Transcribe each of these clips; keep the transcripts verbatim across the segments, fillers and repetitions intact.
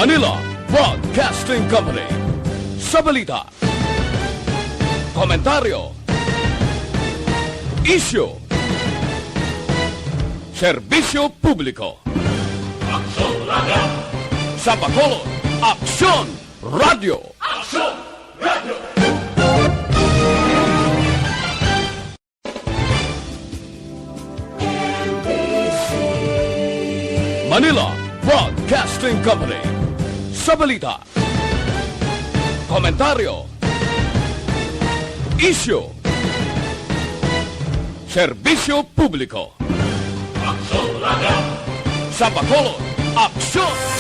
Manila Broadcasting Company. Sa balita, komentaryo, isyu, serbisyo publiko. Aksyon Radio! Sa Bacolod, Aksyon Radio! Aksyon Radio! Manila Broadcasting Company. Sa balita, komentaryo, isyu, serbisyo publiko. Aksyon Radio! Sa Bacolod, Aksyon!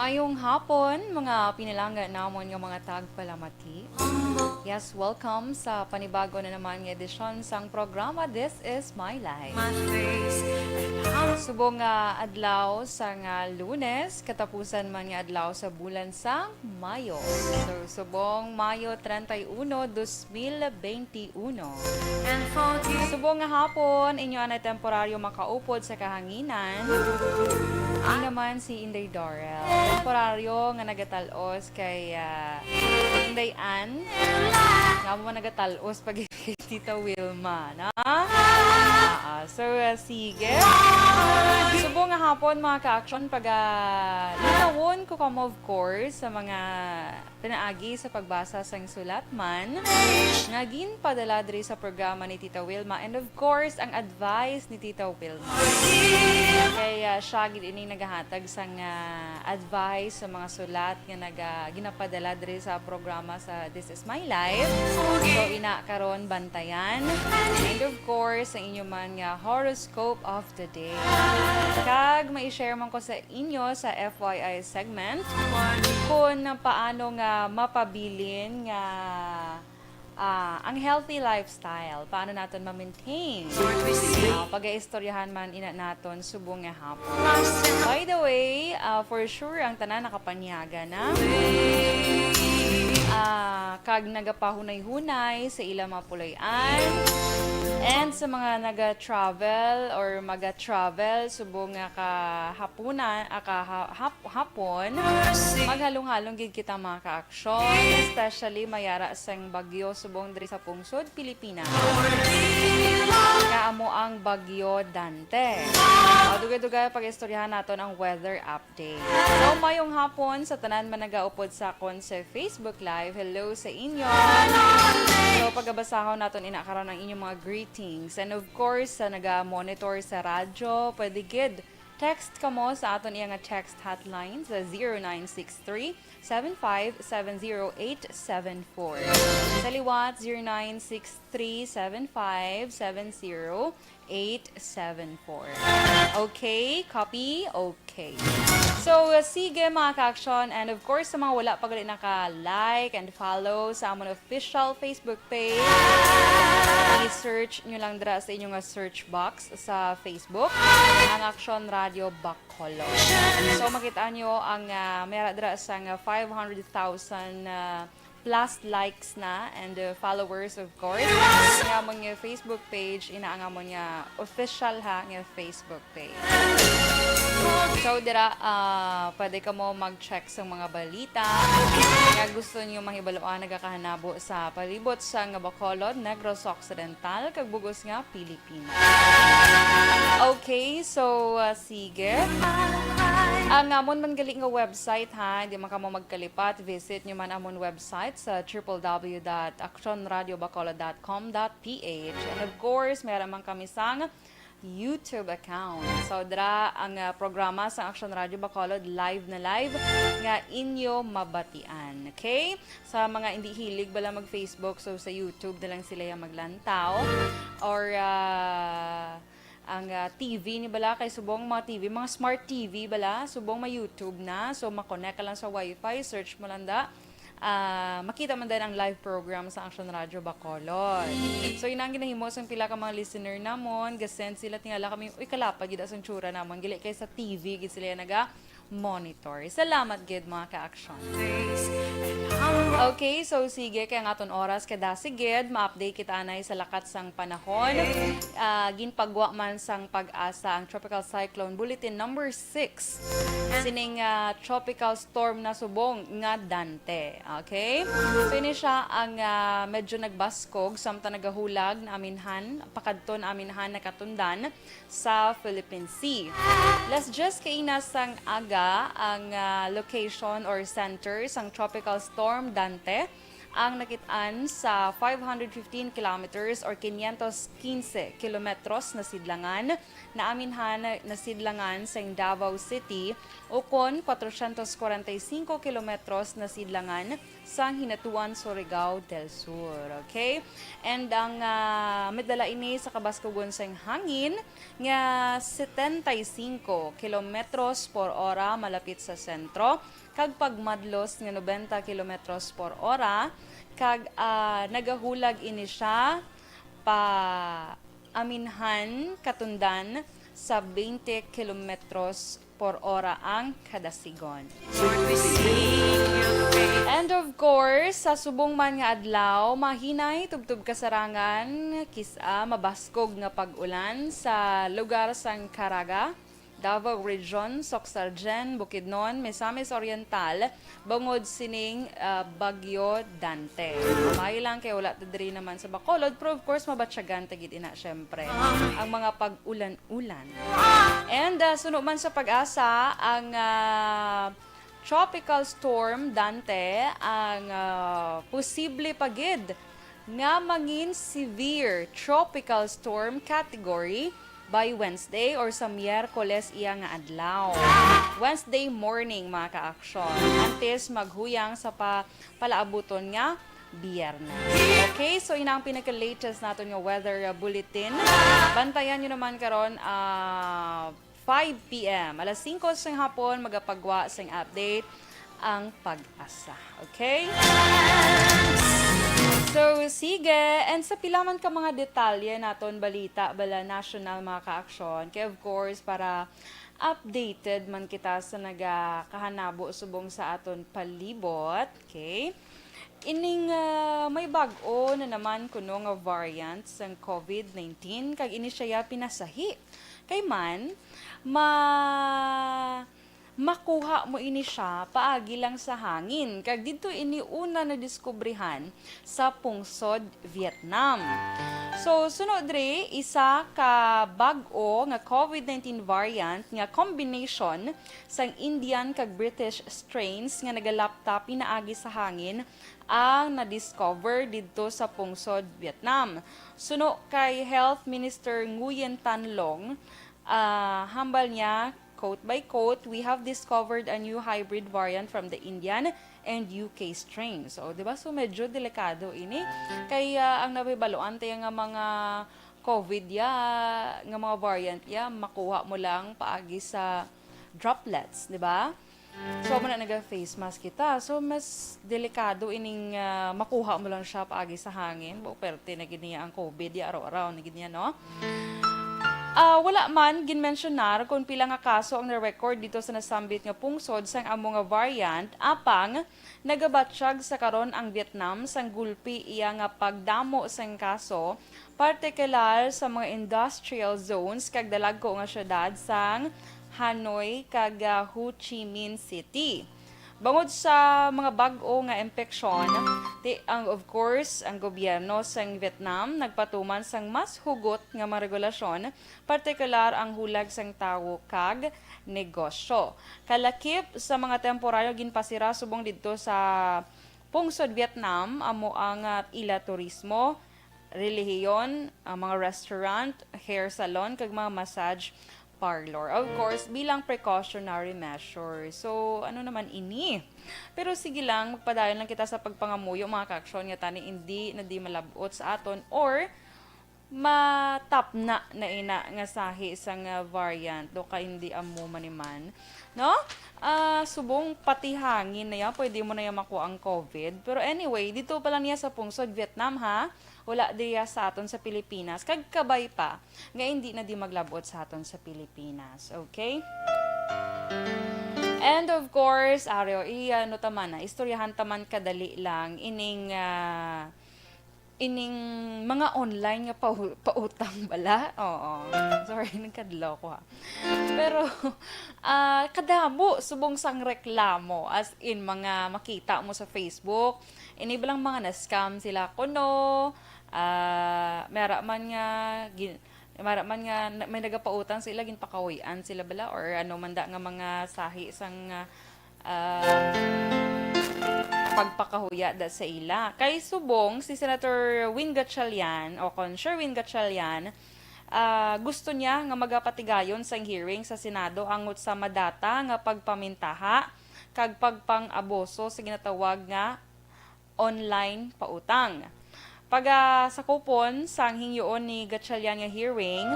Maayong hapon, mga pinalangga namon nga mga tagpalamati. Yes, welcome sa panibago na naman nga edisyon sang programa This Is My Life. Subong nga adlaw sang, ah, Lunes, katapusan man nga adlaw sa bulan sang Mayo. So, subong Mayo treinta y uno, dos mil beinti uno. Subong nga hapon, inyo anay temporaryo makaupod sa kahanginan. Ini naman si Inday Dorel. Temporaryo nga nagatal-os kay, ah, Inday Ann. Nga mo man nagatal-os pag kay Tita Wilma, na? Ah, ah. So, ah, sige. Subong nga hapon, mga ka-action, pag, ah, linawon ko kamo, of course, sa mga pinaagi sa pagbasa sang sulat man nga ginpadala diri sa programa ni Tita Wilma, and of course, ang advice ni Tita Wilma. Kay, ah, siya gid ini nagahatag sang, ah, advice sa mga sulat nga naga-, ginapadala diri sa programa sa This Is My Life. So, ina karon bantayan. And of course, ang inyo man nga horoscope of the day. Kag mai-share man ko sa inyo sa F Y I segment kung paano nga mapabilin nga, ah, ang healthy lifestyle, paano naton ma-maintain. Ah, pagaistoryahan man ina naton subong nga hapon. By the way, ah, for sure, ang tanan nakapanyaga na. Ah, kag nagapahunay-hunay sa ilang mga puloy-an. And sa mga naga-travel or maga-travel subong nga kahapon, ah, kaha-, hap-, hapon, maghalong-halong gid kita, mga ka-action, especially may ara sang bagyo subong diri sa pungsod Pilipinas, nga amo ang Bagyo Dante. O, dugay-dugay pag-istoryahan naton ang weather update. So, mayong hapon sa tanan man nagaupod sa akon sa Facebook Live. Hello sa inyo. So, pagabasahon naton ina karon ang inyong mga greetings. And of course, sa naga-monitor sa radyo, pwede gid text kamo sa aton iya nga text hotline sa zero nine six three, seven five seven zero eight seven four. Sa liwat, zero nine six three seven five seven zero eight seven four. Okay? Copy? Okay. So, uh, sige, mga ka-action. And of course, sa mga wala pa gali naka-like and follow sa amon official Facebook page, i-search nyo lang dira sa inyong, uh, search box sa Facebook, ang Aksyon Radio Bacolod. So, makita nyo ang, ah, may ara dira sang, ah, five hundred thousand, ah, plus likes na and, ah, followers, of course, nga amon nga Facebook page, ina ang amon nga official, ha, nga Facebook page. So, dira, ah, pwede kamo mag-check sa mga balita nga gusto nyo mahibaluan nagakahanabo sa palibot sang Bacolod, Negros Occidental, kag bug-os nga Pilipinas. Okay, so, ah, sige. Ang amon man gali nga website, ha, di man kamo magkalipat, visit nyo man amon website sa triple W dot action radio bacolod dot com dot P H. And of course, meron man kami sang YouTube account. So, dira ang, ah, programa sa Action Radio Bacolod, live na live, nga inyo mabatian. Okay? Sa mga hindi hilig bala mag-Facebook, so sa YouTube na lang sila yung maglantaw. Or, ah, ang, ah, T V ni bala, kay subong mga T V, mga smart T V bala, subong may YouTube na. So, makonect ka lang sa wifi, search mo lang da, Ah, makita man din ang live program sa Action Radio Bacolod. So, yun ang ginahimo sang pila ka mga listener namon. Ga-send sila, tingala kami, "Uy, kalapad gid ang tsura namon. Gali kay sa T V, gid sila naga-monitor." Salamat gid, mga ka-action. Okay, so sige, kay ang aton oras, kadasig gid, ma-update kita anay sa lakat sang panahon. Ah, ginpagwa man sang PAGASA ang Tropical Cyclone Bulletin number six. Sining, ah, tropical storm na subong nga Dante. Okay? So, ini siya ang, ah, medyo nagbaskog, samtang nagahulag na aminhan, pakadto na aminhan nakatundan sa Philippine Sea. Las diyes kaina sang aga ang, ah, location or center sang Tropical Storm Dante ang nakit-an sa five hundred fifteen kilometers or quinientos quince kilometros na sidlangan, naaminhan na sidlangan sang Davao City, ukon cuatrocientos cuarenta y cinco kilometros na sidlangan sang Hinatuan, Surigao del Sur. Okay? And ang, ah, may dala ini sa kabaskugon sang hangin nga setenta y cinco kilometros por ora malapit sa sentro, kag pagmadlos nga nobenta kilometros por ora, kag, ah, nagahulag ini siya pa aminhan katundan sa twenty kilometros por ora ang kadasigon. And of course, sa subong man nga adlaw, mahinay tubtob kasarangan, kis-a mabaskog nga pag-ulan sa lugar sang Caraga, Davao Region, Soccsksargen, Bukidnon, Misamis Oriental, bangod sining, ah, Bagyo Dante. Maayo lang kay wala ta diri naman sa Bacolod, pero of course, mabatyagan ta gid ina, syempre, ang mga pag-ulan-ulan. And, ah, suno man sa PAGASA, ang, ah, Tropical Storm Dante ang, ah, posible pa gid nga mangin severe tropical storm category by Wednesday or sa Miyerkules iya nga adlaw. Wednesday morning, mga ka-aksyon, antes maghuyang sa pa-, palaabuton nga Biyernes. Okay, so ina ang pinaka-latest naton nga weather, uh, bulletin. Bantayan nyo naman karon, ah, five p m. Alas singko sang hapon, magapagwa sang update ang PAGASA. Okay? So, sige. And sa pila man ka mga detalye naton balita, bala national, mga ka-aksyon. Kay, of course, para updated man kita sa nagakahanabo subong sa aton palibot. Okay? Ining, ah, may bag-o na naman kuno nga variant sang covid nineteen, kag ini siya ya pinasahi. Kay man, ma-, makuha mo ini siya paagi lang sa hangin, kag didto ini una nadiskubrihan sa pungsod Vietnam. So, suno diri, isa ka bag-o nga covid nineteen variant nga combination sang Indian kag British strains nga nagalapta pinaagi sa hangin ang na-discover didto sa pungsod Vietnam. Suno kay Health Minister Nguyen Tan Long, ah, hambal niya, quote by quote, "We have discovered a new hybrid variant from the Indian and U K strains." So, di ba? So, medyo delikado ini. Kay, ah, ang nahibaluan tayo nga mga covid ya, nga mga variant ya, makuha mo lang paagi sa droplets, di ba? So, amo na naga-face mask kita. So, mas delikado ining, ah, makuha mo lang siya paagi sa hangin. Bo, perte na gid niya ang covid, ya, araw-araw na gid niya, no? Ah, wala man ginmensyonar kung pila nga kaso ang na-record dito sa nasambit nga pungsod sang amo nga variant, apang nagabatyag sa karon ang Vietnam sang gulpi iya nga pagdamo sang kaso, partikular sa mga industrial zones kag dalagko nga syudad sang Hanoi kag, ah, Ho Chi Minh City. Bangod sa mga bag-o nga impeksyon, ti-, ang, of course, ang gobyerno sang Vietnam nagpatuman sang mas hugot nga mga regulasyon, partikular ang hulag sang tawo kag negosyo. Kalakip sa mga temporaryo ginpasira subong didto sa pungsod Vietnam, amo ang, ah, ila turismo, relihiyon, ang mga restaurant, hair salon, kag mga massage parlor. Of course, bilang precautionary measure. So, ano naman ini? Pero sige lang, magpadayon lang kita sa pagpangamuyo, mga ka-aksyon, nga tani indi na di malab-ot sa aton or Matapna na ina nga sahi sang, ah, variant, do ka hindi amo man ni man, no? Ah, subong pati hangin na yan, pwede mo na yan makuha ang covid. Pero anyway, dito pa lang niya sa pungsod Vietnam, ha? Wala diya sa aton sa Pilipinas. Kag kabay pa nga hindi na di maglabot sa aton sa Pilipinas, okay? And of course, areo, i-, ano taman na, istoryahan taman kadali lang ining, ah, ining mga online nga pau-, pautang bala. Oo. Sorry, nagkadlaw ko, ha. Pero, ah, kadamo subong sang reklamo, as in, mga makita mo sa Facebook, ini balang mga na-scam sila kuno, ah, mara man nga gin-, mara man nga na-, may nagapautang sa ila, ginpakahuy-an sila bala, or ano man da nga mga sahi sang, ah, ah, pagpakahuya da sa ila. Kay subong si Senator Win Gatchalian, o kon Sherwin Gatchalian, ah, gusto niya nga magapatigayon sang hearing sa Senado angot sa madata nga pagpamintaha kag pagpang-abuso sa ginatawag nga online pautang. Pagasakupon sang hingyoon ni Gatchalian nga hearing,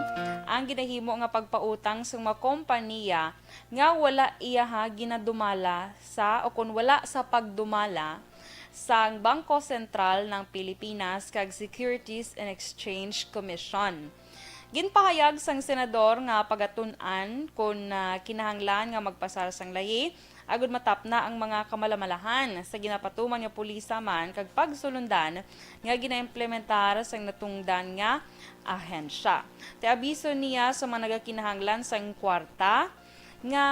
ang ginahimo nga pagpautang sa mga kompaniya nga wala iyaha ginadumala sa o kon wala sa pagdumala sang Bangko Sentral ng Pilipinas kag Securities and Exchange Commission. Ginpahayag sang senador nga pagatun-an kon, ah, kinahanglan nga magpasar sang layi agud matapna ang mga kamalamalahan sa ginapatuman nga pulisa man kag pagsulundan nga ginaimplementar sang natungdan nga ahensya. Ti abiso niya sa mga nagakinahanglan sang kwarta nga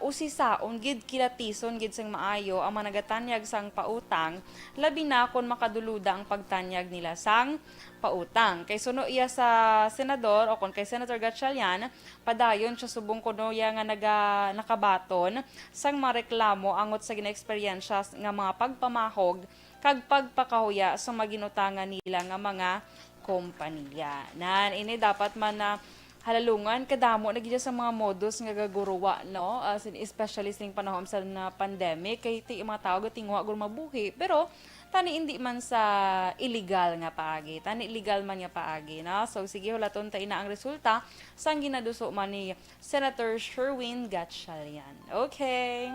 usisaon gid, kilatison gid sang maayo ang mga nagatanyag sang pautang, labi na kon makaduluda ang pagtanyag nila sang pautang. Kay suno iya sa senador, o kon kay Senator Gatchalian, padayon siya subong kuno iya nga naga-, nakabaton sang mga reklamo angot sa ginaeksperyensya s-, nga mga pagpamahog kag pagpakahuya sa mga ginutangan nila nga mga kompaniya. Nan, ini dapat man na halalungan, kadamo na gid sa mga modus nga gaguruwa, no? As in, especially sining panahon sa na pandemic, kay ti-, mga tao gatinguha guro mabuhi, pero tani hindi man sa illegal nga paagi, tani legal man nga paagi, no? So, sige, hulaton ta ina ang resulta sang ginaduso man ni Senator Sherwin Gatchalian. Okay.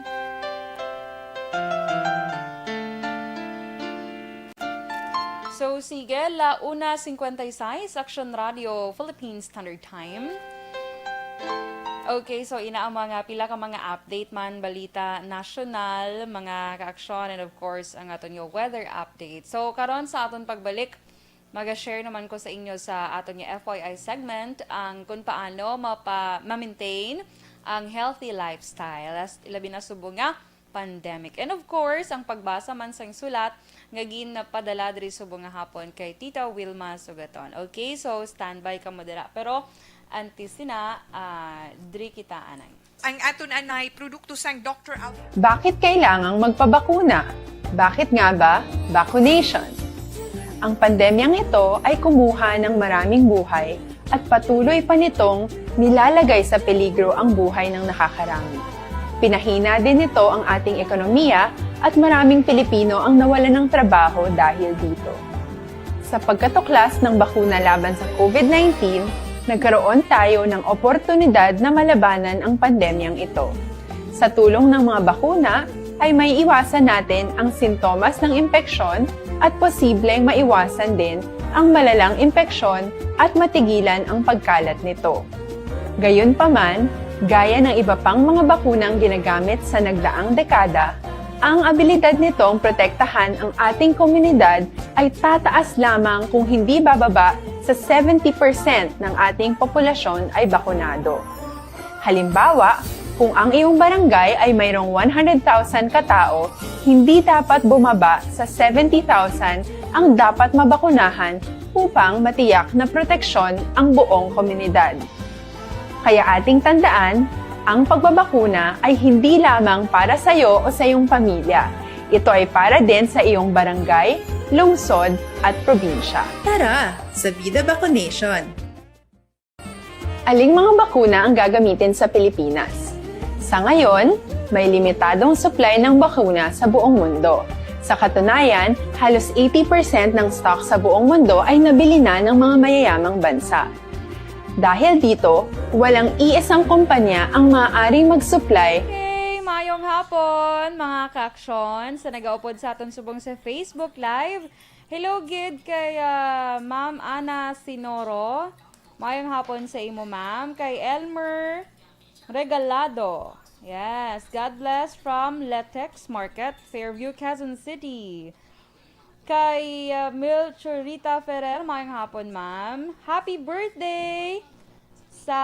So, sige, la una cincuenta y seis, Action Radio, Philippine Standard Time. Okay, so ina ang mga pila ka mga update man, balita nasyonal, mga kaaksyon, and of course, ang aton nga weather update. So, karon sa aton pagbalik, maga-share naman ko sa inyo sa aton nga F Y I segment ang kung paano mapa-, ma-maintain ang healthy lifestyle, as-, labi na subong nga pandemic. And of course, ang pagbasa man sang sulat nga ginpadala diri subong nga hapon kay Tita Wilma Sugaton. Okay, so standby kamo dira. Pero antes sina, ah, diri kita anay. Ang aton anay produkto sang Doctor Al- Bakit kailangang magpabakuna? Bakit nga ba vaccination? Ang pandemyang ito ay kumuha ng maraming buhay at patuloy pa nitong nilalagay sa peligro ang buhay ng nakakarami. Pinahina din nito ang ating ekonomiya at maraming Pilipino ang nawalan ng trabaho dahil dito. Sa pagkatuklas ng bakuna laban sa COVID nineteen, nagkaroon tayo ng oportunidad na malabanan ang pandemyang ito. Sa tulong ng mga bakuna, ay maiiwasan natin ang sintomas ng impeksyon at posibleng maiwasan din ang malalang impeksyon at matigilan ang pagkalat nito. Gayunpaman, gaya ng iba pang mga bakunang ginagamit sa nagdaang dekada, ang abilidad nitong protektahan ang ating komunidad ay tataas lamang kung hindi bababa sa seventy percent ng ating populasyon ay bakunado. Halimbawa, kung ang iyong barangay ay mayroong one hundred thousand katao, hindi dapat bumaba sa seventy thousand ang dapat mabakunahan upang matiyak na proteksyon ang buong komunidad. Kaya ating tandaan, ang pagbabakuna ay hindi lamang para sa iyo o sa iyong pamilya. Ito ay para din sa iyong barangay, lungsod, at probinsya. Tara sa Vida Vaccination! Aling mga bakuna ang gagamitin sa Pilipinas? Sa ngayon, may limitadong supply ng bakuna sa buong mundo. Sa katunayan, halos eighty percent ng stock sa buong mundo ay nabili na ng mga mayayamang bansa. Dahil dito, walang iisang kumpanya ang maaaring mag-supply. Hey, mayong hapon, mga ka-aksyon, sa nagaupod sa aton subong sa Facebook Live. Hello gid kay ah, Ma'am Ana Sinoro. Mayong hapon sa imo, ma'am. Kay Elmer Regalado. Yes, God bless from Letex Market, Fairview, Quezon City. Kay uh, Milchurita Ferrer, mayong hapon, ma'am. Happy birthday sa...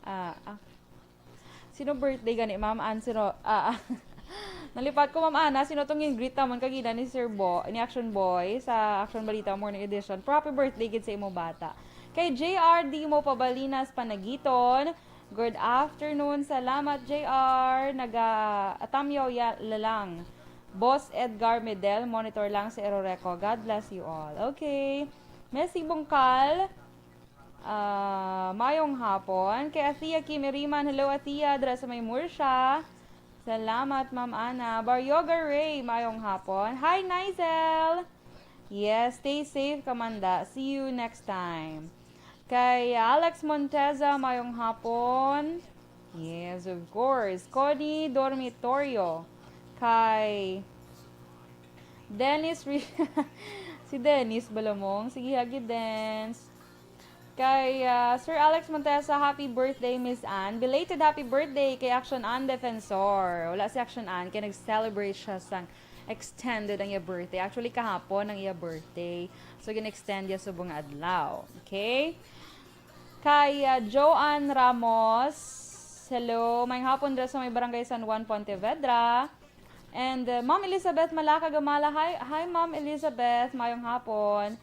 Ah, ah. Sino birthday gani, ma'am? An, sino? Ah, ah. Nalipat ko, ma'am Ana. Sino tong gin-greet naman kagina ni Sir Bo, ni Action Boy sa Action Balita Morning Edition? Pero happy birthday gid sa imo bata. Kay J R D mo Pabalinas Panagiton, Good afternoon. Salamat, J R. Naga-atamyaw ya lalang. Boss Edgar Medel, monitor lang sa Eroreco. God bless you all. Okay. Messi Bungkal, ah, mayong hapon. Kay Athea Kim Iriman, hello Athea, dira sa may Murcia. Salamat, Ma'am Ana. Baryoga Ray, mayong hapon. Hi, Nizel! Yes, stay safe, Kamanda. See you next time. Kay Alex Monteza, mayong hapon. Yes, of course. Connie Dormitorio. Kay Dennis Re- si Dennis Balamong. Sige, hagi, Dens. Kay ah, Sir Alex Monteza, happy birthday, Miss Anne. Belated happy birthday kay Action Ann Defensor. Wala si Action Ann, kay nag-celebrate siya sang extended ang iya birthday. Actually, kahapon ang iya birthday. So, gin-extend niya subong nga adlaw. Okay? Kay ah, Joanne Ramos, hello. Mayong hapon dira sa may barangay San Juan, Pontevedra. And uh, Ma'am Elizabeth Malaka Gamala, hi, hi Ma'am Elizabeth, mayong hapon.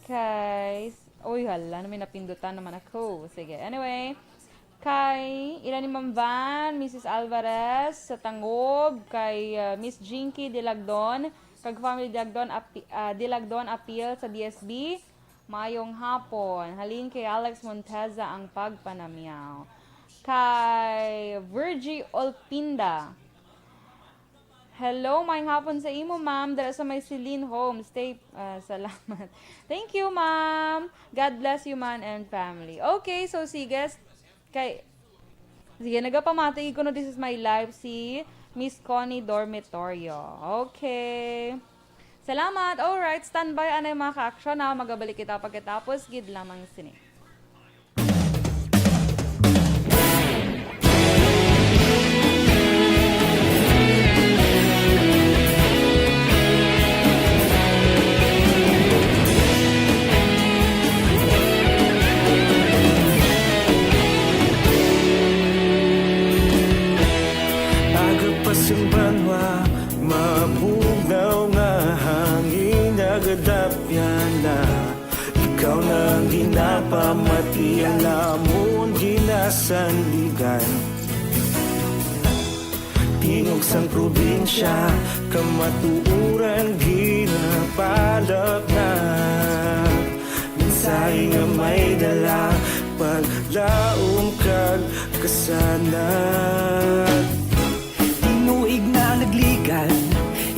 Kay, uy, hala, na may napindutan naman ako. Sige, anyway. Kay, ila ni Ma'am Van, Missus Alvarez, sa Tangob, kay uh, Miss Jinky Dilagdon, kag family Dilagdon, api, uh, Dilagdon Apil sa D S B. Mayong hapon. Halin kay Alex Monteza ang pagpanamyaw. Kay Virgie Olpinda, hello, mayong hapon sa imo, ma'am. Dala sa may Celine Home. Stay, ah, salamat. Thank you, ma'am. God bless you, man and family. Okay, so sige. Kay, sige, nagapamati ko no, this is my life, si Miss Connie Dormitorio. Okay. Salamat. Alright, standby anay mga ka-aksyon ha. Magabalik kita pagkatapos gid lamang sini. Aga pa sing banwa, mabugnaw nga hangin nagadapyan na. Ikaw na ang ginapamati, ang amon ginasandigan. Tingog sang probinsya, kamatuoran ginapalapnag. Mensahe nga may dala, paglaom kag kasanag. Tinuig na nagligad,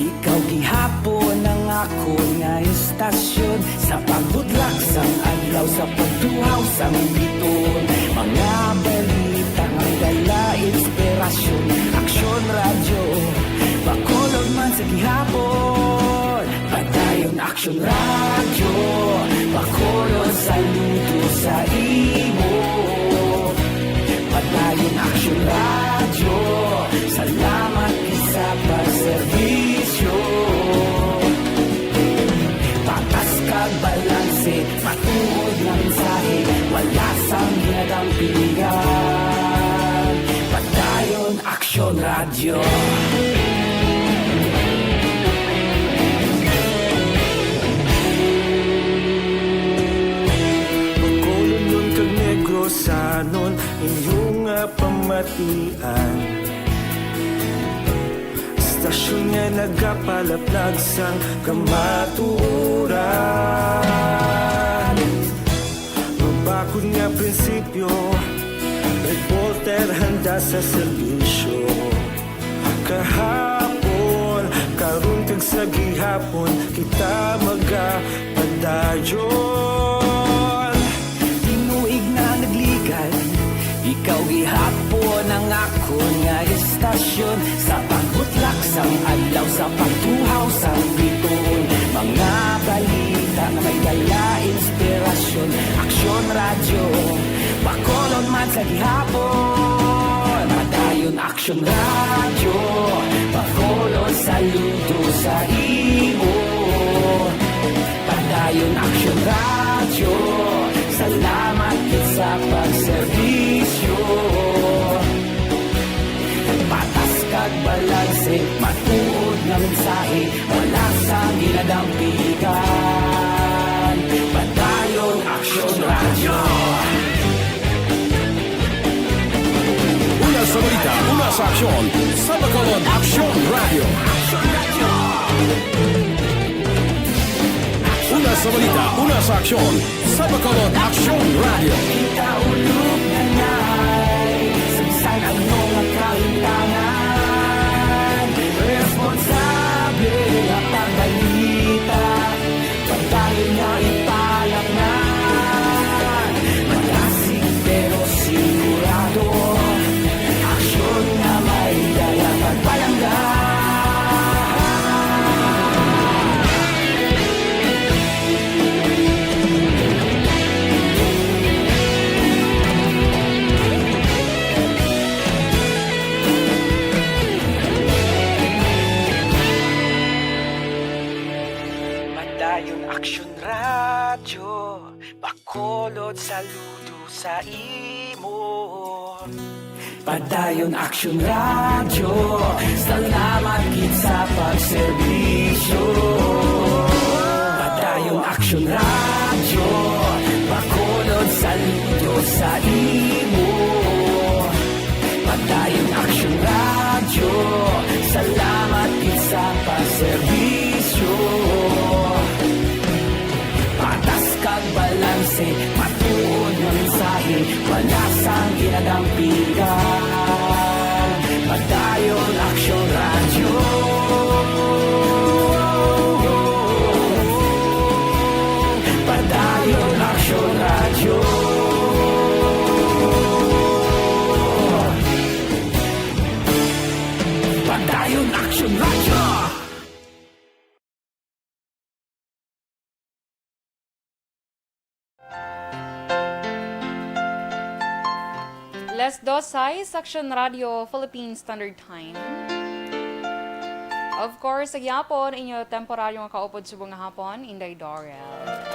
ikaw gihapon ang akon nga istasyon. Sa pagbudlak sang adlaw, sa pagtuhaw sang biton, mga balita may dala inspirasyon. Aksyon Radyo, Bacolod man sa gihapon. Padayon Aksyon Radyo, Bacolod, saludo sa imo. Padayon Aksyon Radyo, salamat gid sa pagserbisyo. Patas kag balanse, matuod nga mensahe, wala sang ginadampingan. Padayon Aksyon Radyo. Bacolodnon kag Negrosanon, inyo nga pamatian. Istasyon nga nagapalaplag sang kamatuoran. Mabakod nga prinsipyo, reporter handa sa serbisyo. Kahapon Gihapon kita magapadayon. Tinuig na nagligad, ikaw gihapon ang akon nga estasyon. Sa pagbutlak sang adlaw, sa pagtuhaw sang bituon, mga balita nga may dala inspirasyon. Aksyon Radyo, Bacolod man sa gihapon. Padayon Aksyon Radyo, Bacolod, saludo sa imo. Padayon Aksyon Radyo, salamat gid sa pagserbisyo. Patas kag balanse, matuod nga mensahe, wala sang ginadampigan. Padayon Aksyon Radyo. Una sa balita, una sa aksyon, sa Bacolod Aksyon Radyo. Una sa balita, una sa aksyon, sa Bacolod Aksyon Radyo. Kita ulog na nay, sagsag ang mga kahitangan. Responsable nga pagbalita, pagdali nga ipalaknan. Malasig pero sigurado, aksyon nga may dala pagpalangga. Padayon Aksyon Radyo, Bacolod, saludo sa imo. Padayon Aksyon Radyo, salamat gid sa pagserbisyo. Padayon Aksyon Radyo, Bacolod, saludo sa imo. Padayon Aksyon Radyo, salamat gid sa pagserbisyo. Patas kag balanse, matuod nga mensahe, wala sang ginadampigan. Padayon Aksyon Radyo. Padayon Aksyon Radyo. Padayon Aksyon Radyo. Las dos sais, Aksyon Radyo, Philippine Standard Time. Of course, sa gihapon, inyo temporaryo nga kaupod subong nga hapon, Inday Dorel.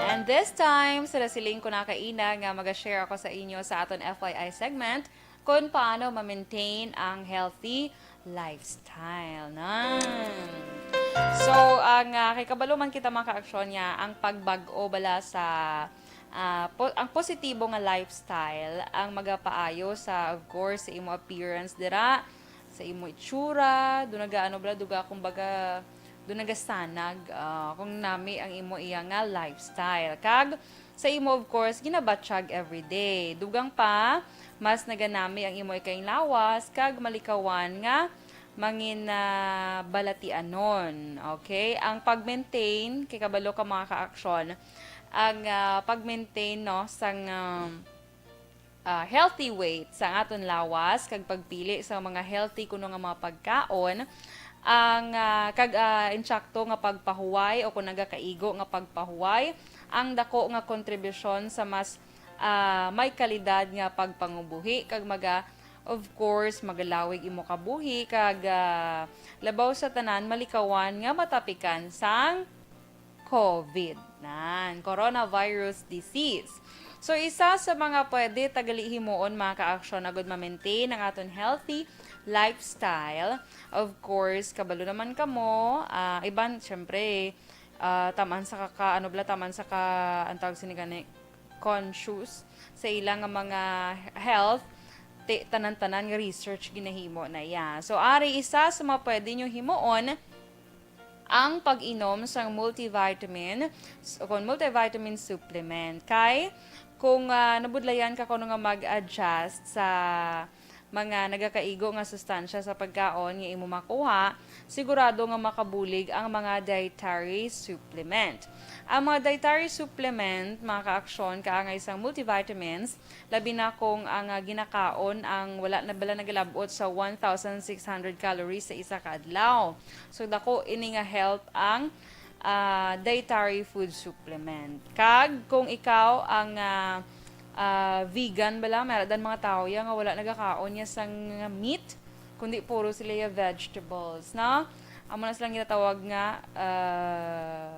And this time, sila siling ko na kaina nga mag-share ako sa inyo sa aton F Y I segment, kung paano ma-maintain ang healthy lifestyle. Nan. So, ang, ah, kay kabalo man kita, mga ka-aksyon, nga ang pagbag-o bala sa, ah, po-, ang positibo nga lifestyle ang magapaayo sa, of course, sa imo appearance dira, sa imo itsura, do naga, ano bala, duga, kumbaga, do nagasanag, ah, kung nami ang imo iya nga lifestyle. Kag sa imo, of course, ginabatyag everyday. Dugang pa, mas naganami ang imo ikay lawas kag malikawan nga mangin, ah, balatianon. Okay? Ang pag-maintain, kay kabalo ka, mga ka-aksyon, ang, ah, pag-maintain, no, sang, um, ah, healthy weight sa aton lawas kag pagpili sa mga healthy kuno nga mga pagkaon, ang, ah, kag, ah, insakto nga pagpahuway o kung nagakaigo nga pagpahuway, ang dako nga kontribusyon sa mas, ah, may kalidad nga pagpangubuhi kag maga-, of course, magalawig imo kabuhi kag, ah, labaw sa tanan, malikawan nga matapikan sang COVID, nan, coronavirus disease. So, isa sa mga pwede ta gali himuon, mga ka-aksyon, agud ma-maintain ang aton healthy lifestyle. Of course, kabalo naman kamo, ah, iban, syempre, ah, taman sa kaka-, ano bala, taman sa ka, ang tawag sini gani, conscious sa ila nga mga health, ti-, tanan-tanan nga research ginahimo na iya. So, ari isa sa mga pwede nyo himuon, ang pag-inom sang multivitamin s-, o kon multivitamin supplement. Kay kung, ah, nabudlayan ka kuno nga mag-adjust sa, mga nagakaigo nga sustansya sa pagkaon nga imo makuha, sigurado nga makabulig ang mga dietary supplement. Ang mga dietary supplement, mga kaaksyon, kaangay sang multivitamins, labi na kung ang, ah, ginakaon ang wala na bala nagalabot sa one thousand six hundred calories sa isa ka adlaw. So, dako ini nga help ang, ah, dietary food supplement. Kag kung ikaw ang, ah, ah, vegan bala, may ara dan mga tawo ya nga wala nagakaon ya sang meat, kundi puro sila ya vegetables, no? Amo na silang ginatawag nga, ah,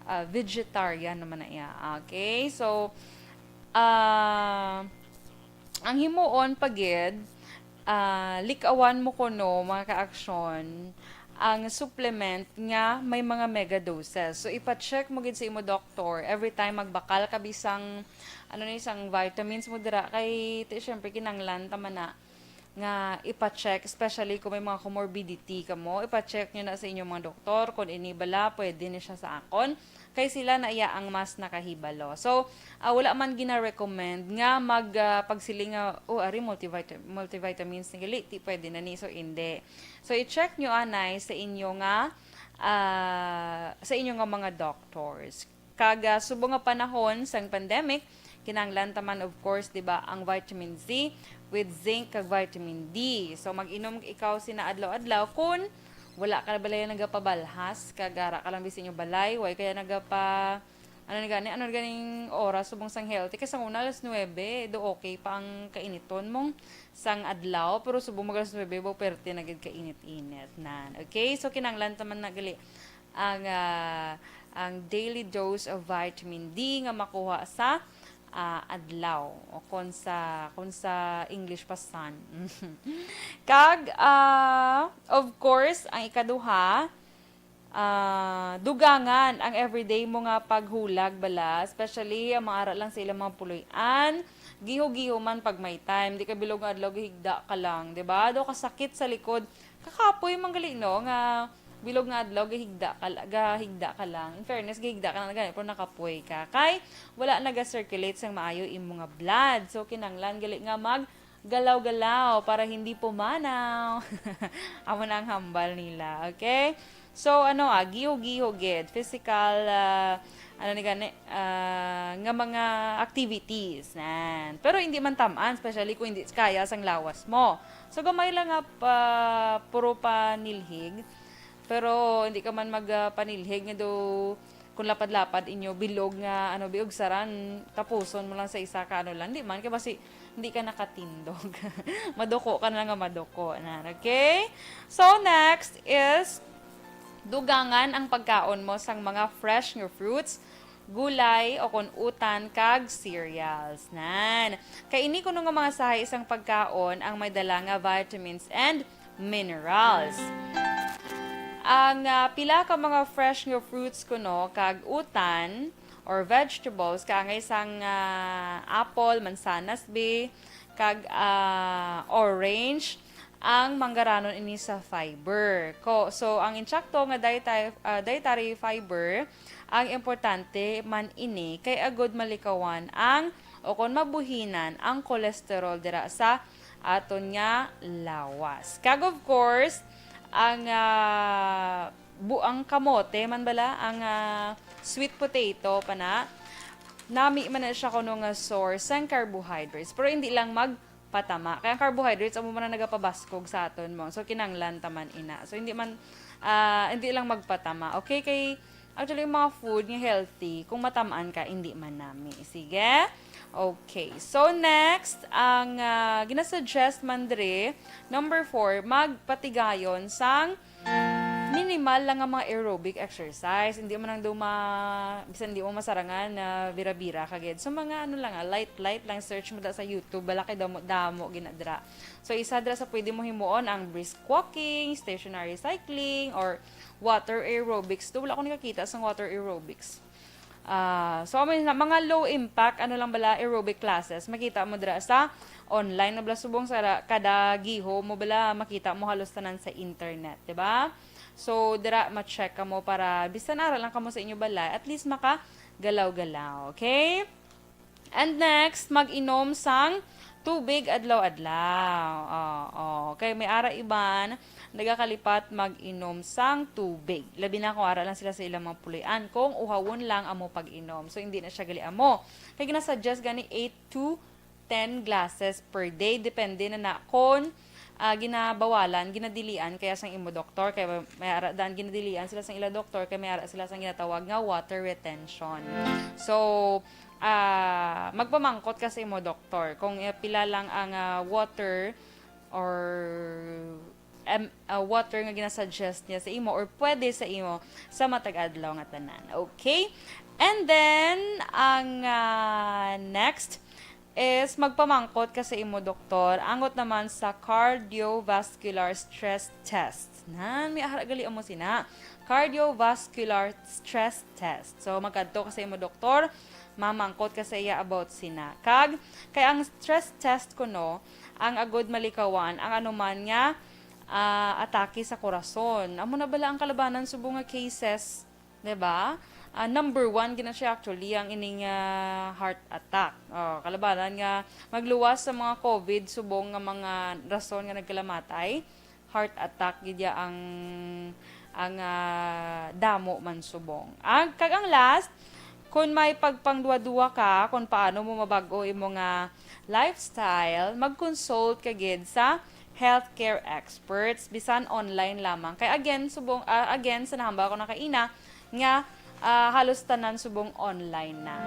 ah, vegetarian naman na iya. Okay? So, ah, ang himuon pa gid, ah, likawan mo kuno, mga kaaksyon, ang supplement nga may mga mega doses. So, ipa-check mo gid sa imo doktor every time magbakal ka bisang, ano ni, sang vitamins mo dira. Kay, ti, syempre, kinanglan ta man na nga ipa-check, especially kung may mga comorbidity kamo, ipa-check nyo na sa inyong mga doktor kung ini bala pwede ni siya sa akon, kay sila na iya ang mas nakahibalo. So, ah, wala man gina-recommend nga mag, ah, pagsiling nga, "Oh, ari, multivita-, multivitamins ni gali, ti pwede na ni." So, hindi. So, i-check nyo anay sa inyo nga, ah, sa inyo nga mga doctors. Kag, ah, subong nga panahon sang pandemic, kinahanglan ta man, of course, di ba, ang vitamin C with zinc kag vitamin D. So, mag-inom ikaw sina adlaw-adlaw kun wala ka na balay nagapabalhas, kag ara ka lang bisan inyo balay, way kaya nagapa-, ano ni gani, ano ni ganing oras, subong sang healthy. Kay sang una, alas nuebe, do okay pa ang kainiton mong sang adlaw, pero subong mag alas nuebe, bo, perte na gid kainit-init nan. Okay? So, kinahanglan ta man na gali ang, ah, ang daily dose of vitamin D nga makuha sa, ah, adlaw, o kon sa, kon sa English pa, sun. Kag, ah, of course, ang ikaduha, ah, dugangan ang everyday mo nga paghulag bala, especially ang mga ara lang sa ilang mga puloy-an, giho-giho man pag may time, di ka bilog nga adlaw gahigda ka lang, di ba? Daw kasakit sa likod, kakapoy man gali, no, nga bilog nga adlaw gahigda ka la-, gahigda ka lang. In fairness, gahigda ka lang gani, pero nakapoy ka. Kay wala naga-circulate sang maayo imo nga blood. So, kinahanglan gali nga maggalaw-galaw para hindi pumanaw. Amo na ang hambal nila, okay? So, ano, ah, giho-giho gid, physical, ah, ano ni gani, ah, nga mga activities, nan. Pero hindi man tam-an, especially kung hindi kaya sang lawas mo. So, gamay lang nga pa, puro panilhig. Pero hindi ka man mag, ah, panilhig nga do, kung lapad-lapad inyo, bilog nga, ano, biog saran, tapuson mo lang sa isa ka, ano lang. Di man, kay basi, hindi ka nakatindog. Maduko ka na nga maduko na. Okay? So, next is, dugangan ang pagkaon mo sang mga fresh nga fruits, gulay, o kon utan, kag cereals. Nan. Kay ini kuno nga mga sahi sang pagkaon ang may dala nga vitamins and minerals. Ang, ah, pila ka mga fresh nga fruits kuno kag utan or vegetables, kaangay sang, ah, apple, mansanas, be, kag, ah, orange, ang manggaranon ini sa fiber. Ko, so, ang insakto nga dietary, ah, dietary fiber, ang importante man ini kay agud malikawan ang, o kon mabuhinan ang cholesterol dira sa aton nga lawas. Kag of course, ang, ah, bu-, ang kamote man bala, ang, ah, sweet potato pa na, nami man na siya kuno nga source sang carbohydrates. Pero hindi lang magpatama. Kaya ang carbohydrates, amo man ang nagapabaskog sa aton mo. So, kinanglan ta man ina. So, hindi man, ah, hindi lang magpatama. Okay, kay actually, yung mga food nga healthy, kung matamaan ka, hindi man nami. Sige? Okay. So, next, ang, ah, ginasuggest man diri, number four, magpatigayon sang minimal lang nga mga aerobic exercise. Hindi man ang duma, bisan hindi mo masarangan na bira-bira ka gid. So, mga ano lang, ah, light-light lang, search mo da sa YouTube, bala kay damo-damo ginadra. So, isa dira sa pwede mo himuon ang brisk walking, stationary cycling, or water aerobics. Do, wala ko nakakita sang water aerobics. Ah, so, amo na, mga low impact, ano lang bala, aerobic classes. Makita mo dira sa online, na bala subong sa ra-, kada giho mo bala, makita mo halos tanan sa internet, di ba? So, dira ma-check ka mo para bisan ara lang kamo sa inyo balay, at least makagalaw-galaw, okay? And next, mag-inom sang tubig adlaw-adlaw. Oo. Kay may ara iban nagakalipat mag-inom sang tubig. Labi na kung ara lang sila sa ilang mga puloy-an, kung uhawon lang amo pag-inom. So, hindi na siya gali amo. Kay ginasuggest gani eight to ten glasses per day. Depende na na kung, ah, ginabawalan, ginadilian kaya sang imo doktor. Kay may ara dan ginadilian sila sang ila doktor, kay may ara sila sang ginatawag nga water retention. So, ah, magpamangkot ka sa imo doktor kung, eh, pila lang ang, ah, water or, em, ah, water nga ginasuggest niya sa imo or pwede sa imo sa matag adlaw nga tanan. Okay? And then, ang, ah, next is magpamangkot ka sa imo doktor angot naman sa cardiovascular stress test. Nan, may ara gali amo sina. Cardiovascular stress test. So, magkadto ka sa imo doktor, mamangkot ka sa iya about sina. Kag, kay ang stress test kuno, ang agod malikawan ang anuman nga, ah, atake sa korason. Amo na bala ang kalabanan subong nga cases, di ba? Ah, number one gina siya actually ang ining, ah, heart attack. Oh, kalabanan nga magluwas sa mga covid subong nga mga rason nga nagkalamatay, heart attack gid ya ang, ang, ah, damo man subong. Ang, kag ang last, kung may pagpangduwa-duwa ka kung paano mo mabag-o imo nga lifestyle, mag-consult ka gid sa healthcare experts, bisan online lamang. Kay again, subong, ah, again, sa nahambal ko na kaina, nga, ah, halos tanan subong online na.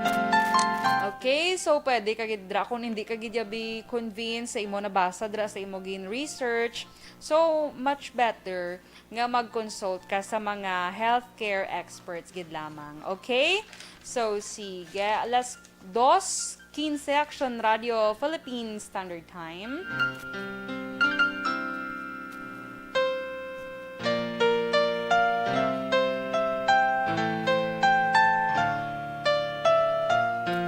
Okay, so pwede ka gid dra kung hindi ka gid yabi convinced sa imo nabasa dra sa imo gin research. So much better nga mag-consult ka sa mga healthcare experts gid lamang. Okay? So sige, alas dos quince, Action Radio Philippine Standard Time.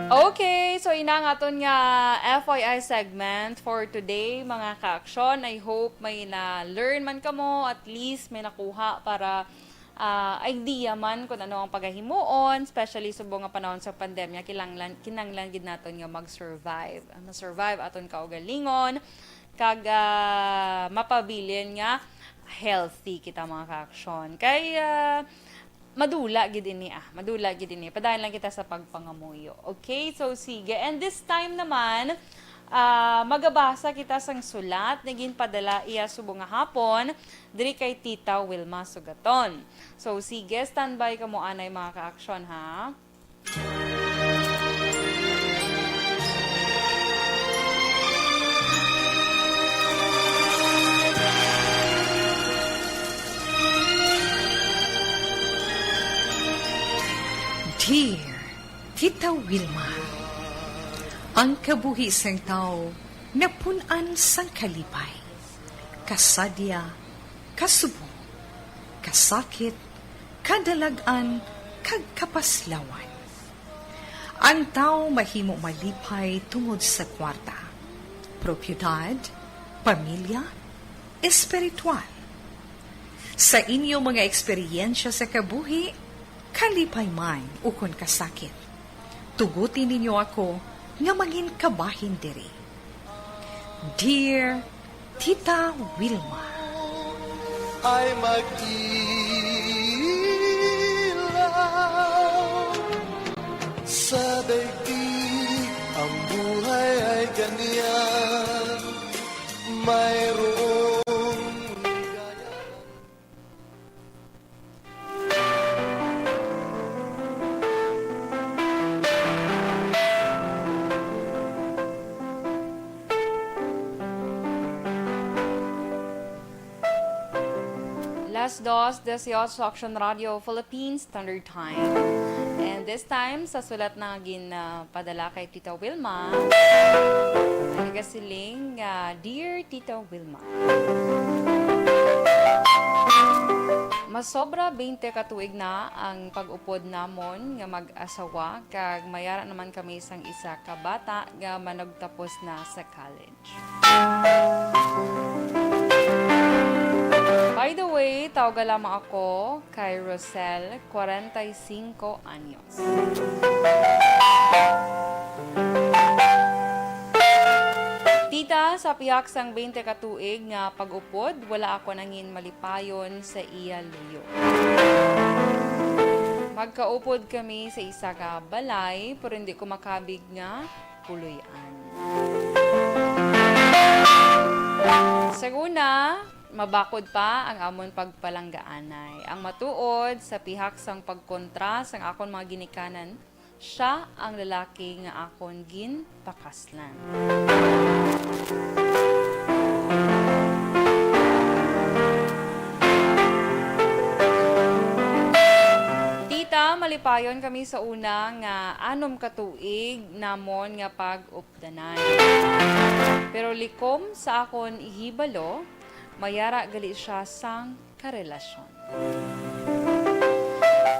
Okay, so ina ang aton nga F Y I segment for today, mga ka-aksyon. I hope may na-learn man kamo, at least may nakuha para, ah, idea man kung ano ang pagahimuon, especially subong nga panahon sa pandemya, kinahanglan, kinahanglan gid naton nga mag-survive. Ah, ma-survive aton kaugalingon, kag, ah, mapabilin nga healthy kita, mga ka-aksyon. Kay, ah, madula gid ini, ah. Madula gid ini. Padayon lang kita sa pagpangamuyo. Okay? So, sige. And this time naman, ah, magabasa kita sang sulat nga ginpadala iya subong nga hapon diri kay Tita Wilma Sugaton. So, sige, standby kamo anay, mga ka-aksyon, ha? Dear Tita Wilma, ang kabuhi sang tawo napun-an sang kalipay, kasadya, kasubong, kasakit, kadalag-an, kag kapaslawan. Ang tawo mahimo malipay tungod sa kwarta, propiedad, pamilya, espiritual. Sa inyo mga eksperyensya sa kabuhi, kalipay man ukon kasakit, tuguti ninyo ako nga mangin kabahin diri. Dear Tita Wilma. Ay mag-ilaw sa daigdig, ang buhay ay ganyan. Mayroong ligaya. Las dos dieciocho, Action Radio Philippines Standard Time. And this time, sa sulat na gin, ah, padala kay Tita Wilma, nagasiling nga, "Dear Tita Wilma, masobra twenty ka tuig na ang pag-upod namon nga mag-asawa, kag may ara naman kami sang isa ka bata nga manugtapos na sa college." By the way, tawga lamang ako kay Rosel, kwarenta y singko anyos. Sa pihak sang twenty ka tuig nga pag-upod, wala ako nangin malipayon sa iya luyo. Magkaupod kami sa isa ka balay, pero hindi ko makabig nga puloy-an. Sa una, mabakod pa ang amon pagpalanggaanay. Ang matuod, sa pihak sang pagkontra sang akon mga ginikanan, sia ang lalaki nga akon ginpakaslan. Tita, malipayon kami sa una nga anom ka tuig namon nga pag-updanan. Pero likom sa akon ihibalo, may ara gali sia sang karelasyon.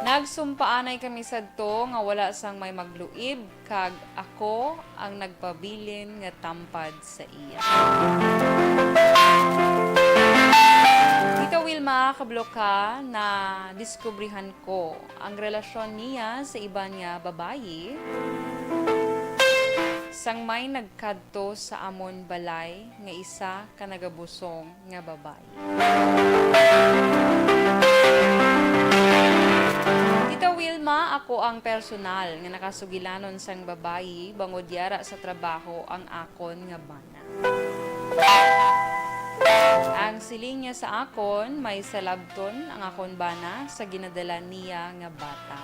Nagsumpaanay kami sadto nga wala sang may magluib, kag ako ang nagpabilin nga tampad sa iya. Tita Wilma, kabalo ka, nadiskubrihan ko ang relasyon niya sa iban nga babayi sang may nagkadto sa amon balay nga isa ka nagabusong nga babayi. Tita Wilma, ako ang personal nga nakasugilanon sang babayi bangod yara sa trabaho ang akon nga bana. Ang siling niya sa akon, may salabton ang akon bana sa ginadala niya nga bata.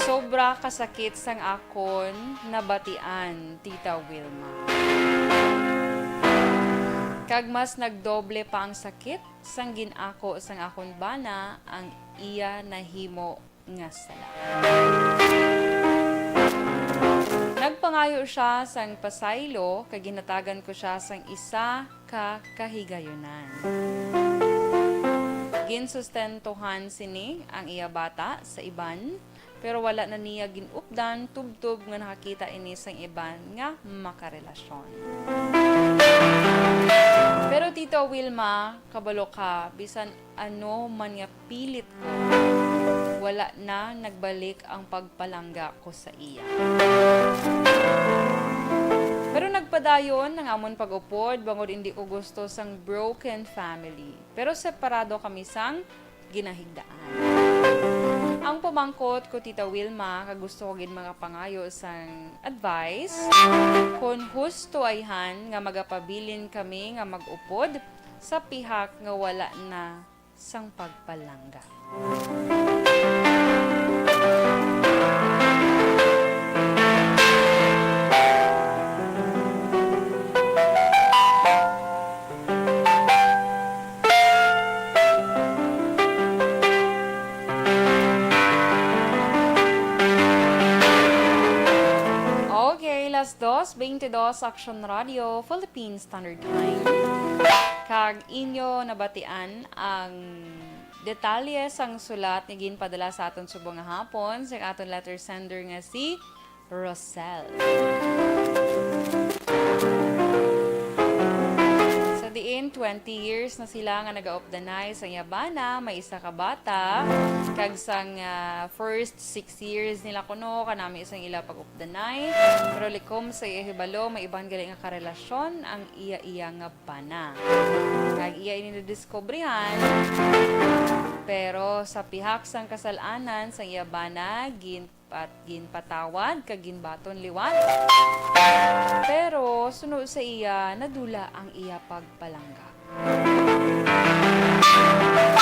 Sobra kasakit sang akon nabatian, Tita Wilma. Kag mas nagdoble pa ang sakit sang gin-ako sang akon bana ang iya nahimo nga sala. Nagpangayo sia sang pasaylo kag ginhatagan ko sia sang isa ka kahigayunan. Ginsustentuhan sini ang iya bata sa iban, pero wala na niya gin-updan tubtob nga nakakita ini sang iban nga makarelasyon. Pero Tita Wilma, kabalo ka, bisan ano man nga pilit ko, wala na nagbalik ang pagpalangga ko sa iya. Pero nagpadayon ang amon pag-upod bangod hindi ko gusto sang broken family. Pero separado kami sang ginahigdaan. Ang pamangkot ko, Tita Wilma, kag gusto ko gid makapangayo sang advice, kon husto ayhan nga magapabilin kami nga mag-upod sa pihak nga wala na sang pagpalangga. Okay, las dos veintidós, Action Radio, Philippine Standard Time. Kag inyo nabatian ang detalye sang sulat nga ginpadala sa aton subong nga hapon sang aton letter sender nga si Rosel. Sa diin, twenty years na sila nga nagaupdanay sang iya bana, may isa ka bata, kag sang, ah, first six years nila kuno, kanami sang ila pag-updanay. Pero likom sa iya hibalo, may iban gali nga karelasyon ang iya-iya nga bana. Kag iya ini nadiskubrihan, pero sa pihak sang kasal-anan sang iya bana, gin- pat-, ginpatawad kag ginbaton liwat. Pero suno sa iya, nadula ang iya pagpalangga.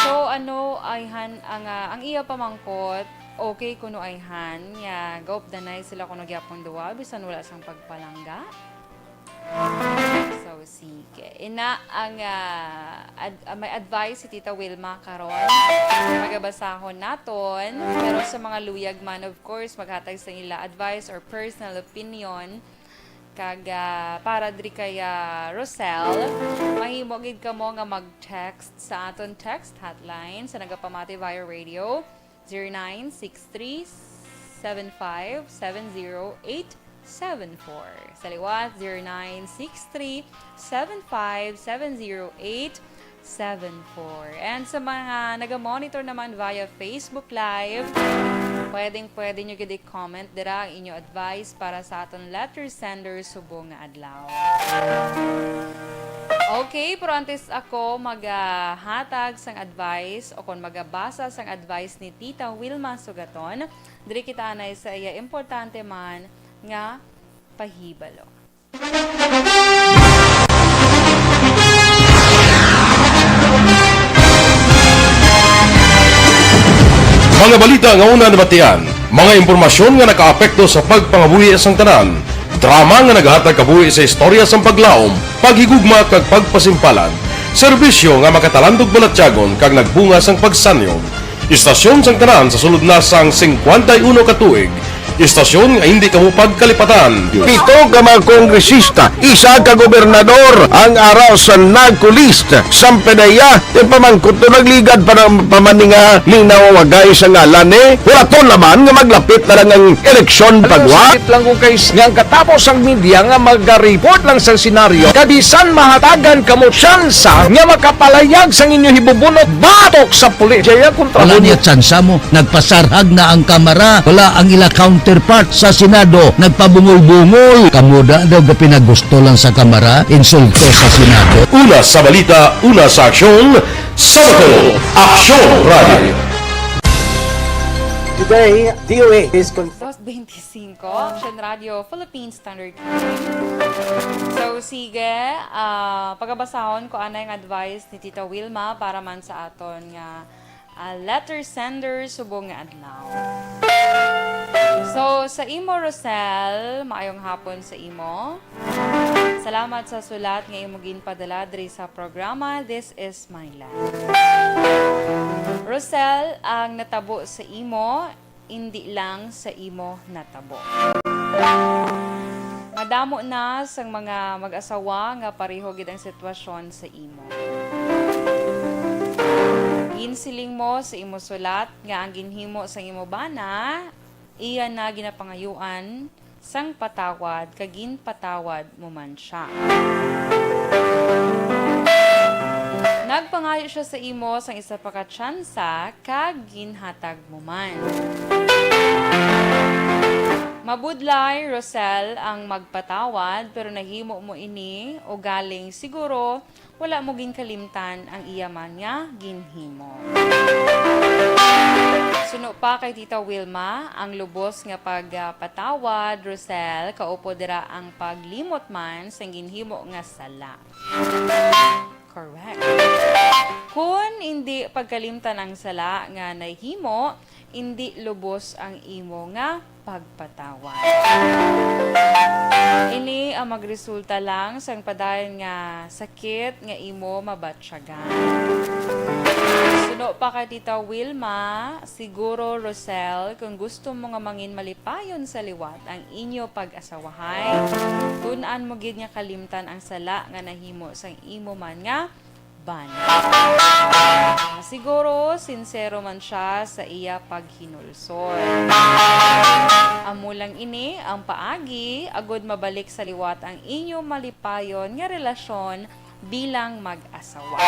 So, ano ayhan ang, ah, ang iya pamangkot? Okay kuno ayhan nga gaupdanay sila kuno gyapon duwa bisan wala sang pagpalangga? So, sige. Ina ang, ah, ad-, ah, may advice si Tita Wilma karon. Magabasahon naton. Pero sa mga luyag man, of course, maghatag sa ila advice or personal opinion. Kag, ah, para diri kay, ah, Rosel, mahimo gid kamo nga mag-text sa aton text hotline sa nagapamati via radio, zero nine six three, seven five seven zero eight seven four. Sa liwat, zero nine six three, seven five seven zero eight seven four. And sa mga naga-monitor naman via Facebook Live, Pwedeng-pwede nyo gid i-comment dira ang inyo advice para sa aton letter sender subong nga adlaw. Okay, pero antes ako magahatag sang advice o kon magabasa sang advice ni Tita Wilma Sugaton, diri kita anay sa iya importante man nga pahibalo. Mga balita nga una nabatian, mga impormasyon nga nakaapekto sa pagpangabuhi sang tanan, drama nga nagahatag kabuhi sa istorya sang paglaom, paghigugma kag pagpasimpalan, serbisyo nga makatalandog balatyagon kag nagbunga sang pagsanyog. Istasyon sang tanan sa sulod na sang singkwenta y uno ka tuig, istasyon nga hindi kamo pagkalipatan. Pito ka mga kongresista, isa ka gobernador ang ara sa NARCO list. Samtang iya, ipamangkot to nagligad pa ng pamaninga linaw wagay sa ngalan ni Huraton naman nga maglapit na lang ang eleksyon pagwa. Sakit lang ko kay s- nga ang katapos ang media nga mag-report lang sa senaryo, kabisan mahatagan kamo tsansa nga makapalayag sang inyo hibubunot batok sa pulis. Jaya kontra Wala niya tsansa mo. Nagpasarhag na ang Kamara. Wala ang ila counterpart sa Senado. Nagpabungol-bungol. Kamo da daw gapinagusto lang sa Kamara. Insulto sa Senado. Una sa balita, una sa aksyon, sa Bato, Aksyon Radio. Today, D O A is con- Dos twenty-cinco, Action Radio, Philippine Standard Time. So, sige, ah, pagabasahon ko anay ang advice ni Tita Wilma para man sa aton nga ah, letter sender subong nga adlaw. So, sa imo, Rosel, maayong hapon sa imo. Salamat sa sulat nga imo ginpadala diri sa programa This Is My Life. Rosel, ang natabo sa imo, indi lang sa imo natabo. Madamo na sang mga mag-asawa nga pareho gid ang sitwasyon sa imo. Ginsiling mo sa imo sulat nga ang ginhimo sang imo bana, iya na ginapangayuan sang patawad kag ginpatawad mo man sia. Nagpangayo sia sa imo sang isa pa ka tsansa kag ginhatag mo man. Mabudlay, Rosel, ang magpatawad, pero nahimo mo ini ugaling siguro wala mo ginkalimtan ang iya man nga ginhimo. Suno pa kay Tita Wilma, ang lubos nga pagpatawad, Rosel, kaupod dira ang paglimot man sang ginhimo nga sala. Correct. Kon indi pagkalimtan ang sala nga nahimo, indi lubos ang imo nga pagpatawad. Ini ang magresulta lang sang padayon nga sakit nga imo mabatyagan. Suno pa kay Tita Wilma, siguro, Rosel, kung gusto mo nga mangin malipayon sa liwat ang inyo pag-asawahay, tun-an mo gid nga kalimtan ang sala nga nahimo sang imo man nga bana. Ah, siguro, sinsero man sia sa iya paghinulsol. Amo lang ini ang paagi agud mabalik sa liwat ang inyo malipayon nga relasyon bilang mag-asawa.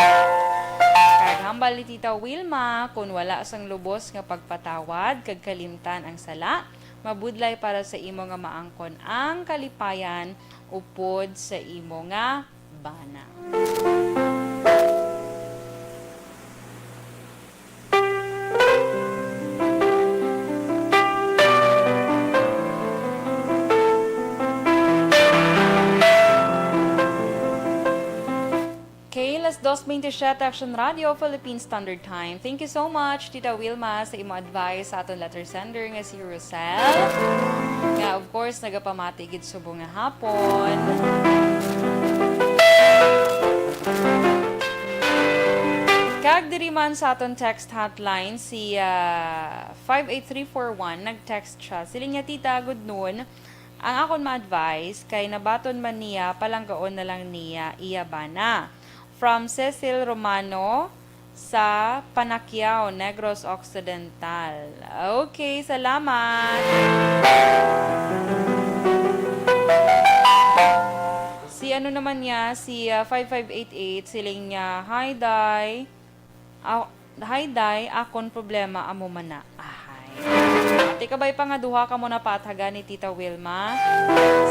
Kag hambal ni Tita Wilma, kun wala sang lubos nga pagpatawad kag kalimtan ang sala, mabudlay para sa imo nga maangkon ang kalipayan upod sa imo nga bana. Okay, las dos veintisiete, Action Radio, Philippine Standard Time. Thank you so much, Tita Wilma, sa imo advice sa aton letter sender nga si Rosel, nga of course nagapamati gid subong nga hapon. Kag diri man sa aton text hotline, si, ah, five eight three four one, nag-text siya. Siling niya, "Tita, good noon. Ang akon ma-advise kay nabaton man niya, palanggaon na lang niya iya bana." From Cecil Romano sa Panaquiao, Negros Occidental. Okay, salamat. Si ano naman niya, si, ah, five five eight eight, siling niya, "Hi, Day. Ah, hi, Day. Akon problema amo man na." Ahay. Ti kabay pa nga duha ka mo napathagan ni Tita Wilma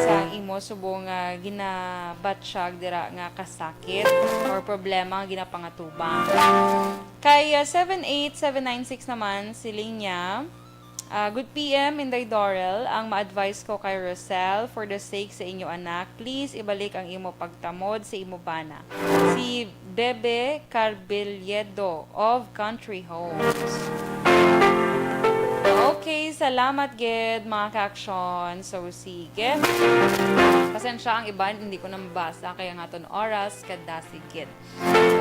sa imo subong nga ginabatyag dira nga kasakit or problema nga ginapangatubang. Kay, ah, seven eight seven nine six naman, siling niya, ah, "Good P M, Inday Dorel, ang ma-advise ko kay Rosel, for the sake sa inyo anak, please ibalik ang imo pagtamod sa imo bana, si Bebe Carbiliedo of Country Homes." Okay, salamat gid, mga ka-aksyon. So, sige. Pasensya ang iban, hindi ko na mabasa, kay ang aton oras kadasig gid.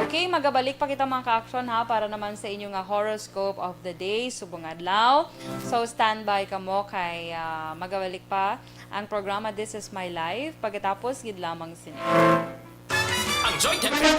Okay, magabalik pa kita, mga ka-aksyon, ha, para naman sa inyo nga horoscope of the day, subong adlaw. So, standby kamo kay, ah, magabalik pa ang programa This Is My Life pagkatapos gid lamang sini. Ang Joy Temple.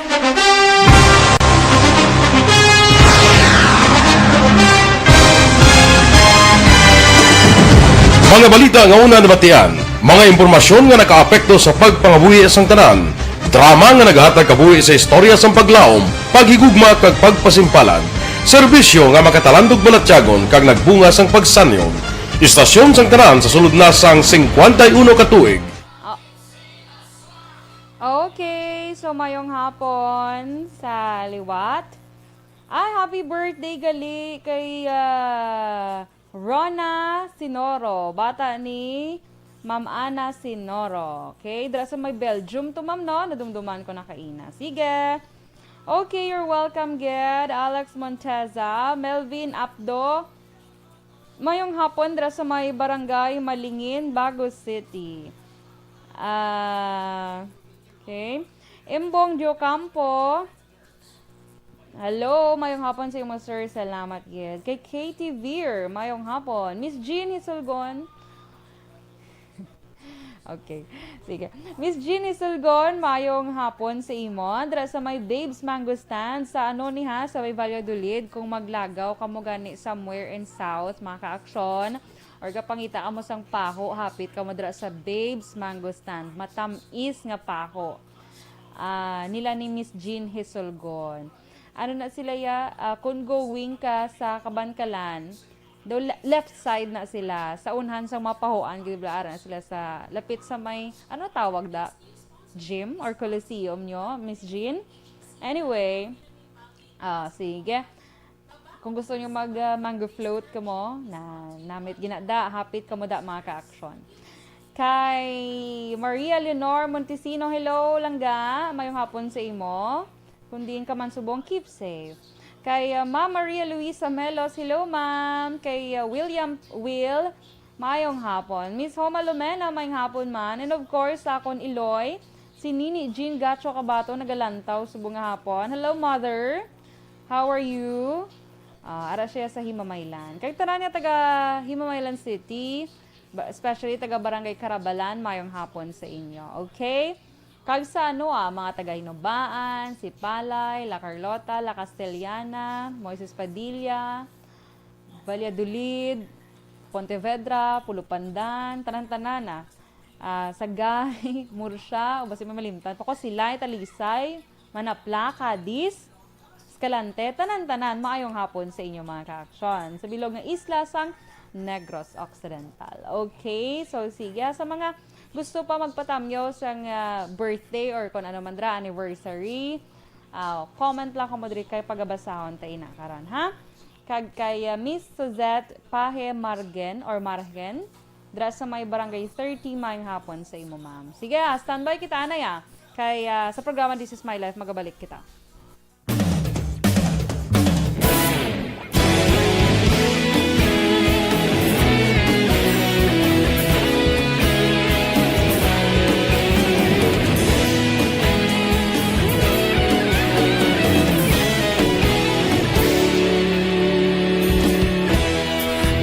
Mga balita nga una nabatian, mga impormasyon nga nakaapekto sa pagpangabuhi sang tanan, drama nga nagahatag kabuhi sa istorya sang paglaom, paghigugma kag pagpasimpalan, serbisyo nga makatalandog balatyagon kag nagbunga sang pagsanyog. Istasyon sang tanan sa sulod na sang singkwenta y uno ka tuig. Ah. Okay, so mayong hapon sa liwat. Ay, happy birthday gali kay, ah, Rona Sinoro, bata ni Ma'am Ana Sinoro. Okay, dira sa may Belgium to, ma'am, no? Nadumduman ko na kaina. Sige. Okay, you're welcome, gid. Alex Monteza, Melvin Apdo. Mayong hapon dira sa may barangay Malingin, Bago City. Ah, okay. Imbong Diocampo. Hello, mayong hapon sa imo, sir. Salamat gid. Kay Katie Veer, mayong hapon. Miss Jean Hisulgon. Okay. Sige. Miss Jean Hisulgon, mayong hapon sa imo. Dira sa may Babes Mango Stand, sa ano ni ha, sa may Valladolid, kung maglagaw kamo gani somewhere in South, mga ka-aksyon, or kapangita kamo sang paho, hapit kamo dira sa Babes Mango Stand. Matam-is nga paho. Ah, nila ni Miss Jean Hisulgon. Ano na sila ya? Ah, kung going ka sa Kabankalan, do le-, left side na sila. Sa unhan sa mga pahuan, gid, ara na sila sa lapit sa may, ano tawag da? Gym or Coliseum nyo, Miss Jean? Anyway, ah, sige. Kung gusto nyo mag, ah, mango float kamo, na namit ginada, hapit kamo da, mga ka-aksyon. Kay Maria Leonor Montesino, hello, langga. Mayong hapon sa imo. Kung diin ka man subong, keep safe. Kay, ah, Ma'am Maria Luisa Melos, hello, ma'am. Kay, ah, William Will, mayong hapon. Miss Homa Lumena, mayong hapon man. And of course, sa akon iloy, si Nini Jean Gacho Cabato, nagalantaw subong nga hapon. Hello, mother. How are you? Ah, ara siya sa Himamaylan. Kag tanan nga taga Himamaylan City, ba-, especially taga Barangay Carabalan, mayong hapon sa inyo. Okay? Kag sa ano, ah, mga taga Hinubaan, Sipalay, La Carlota, La Castellana, Moises Padilla, Valladolid, Pontevedra, Pulo Pandan, tanan-tanan, ah. Ah, Sagay, Murcia, o basi may malimtan pa ko, Silay, Talisay, Manapla, Cadiz, Escalante, tanan-tanan, maayong hapon sa inyo, mga ka-aksyon. Sa bilog nga isla sang Negros Occidental. Okay, so sige, sa mga gusto pa magpatamyaw sang, ah, birthday or kung ano man dira, anniversary, ah, comment lang kamo diri kay pagabasahon ta ina karon, ha? Kag kay, ah, Miss Suzette Pahe Margen or Margen, dira sa may Barangay thirty, mayong hapon sa imo, ma'am. Sige, ah, standby kita, anay, ah. Kay, ah, sa programa This Is My Life, magabalik kita.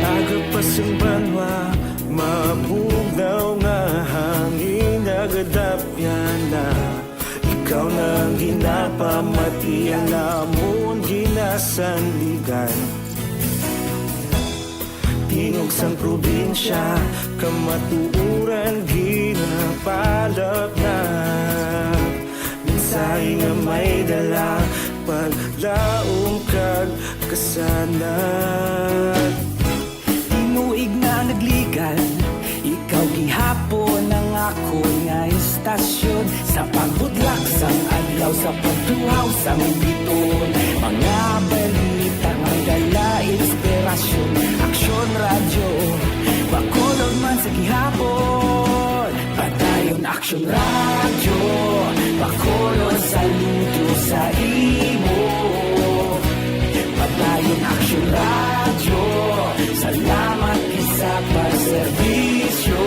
Aga pa sang banwa, mabugnaw nga hangin, nagadapyan na. Ikaw na ang ginapamati, ang amon ginasandigan. Tingog sang probinsya, kamatuoran ginapalapnap. Mensahe nga may dala, paglaom kag kasanag. Tinuig Asyon sa pagbudlak sang adlaw, sa pagtuhaw sang biton, mga balita nga dala inspirasyon. Aksyon Radyo, Bacolod man sa gihapon. Padayon Aksyon Radyo, Bacolod saludo sa imo. Padayon Aksyon Radyo, salamat gid sa pagserbisyo.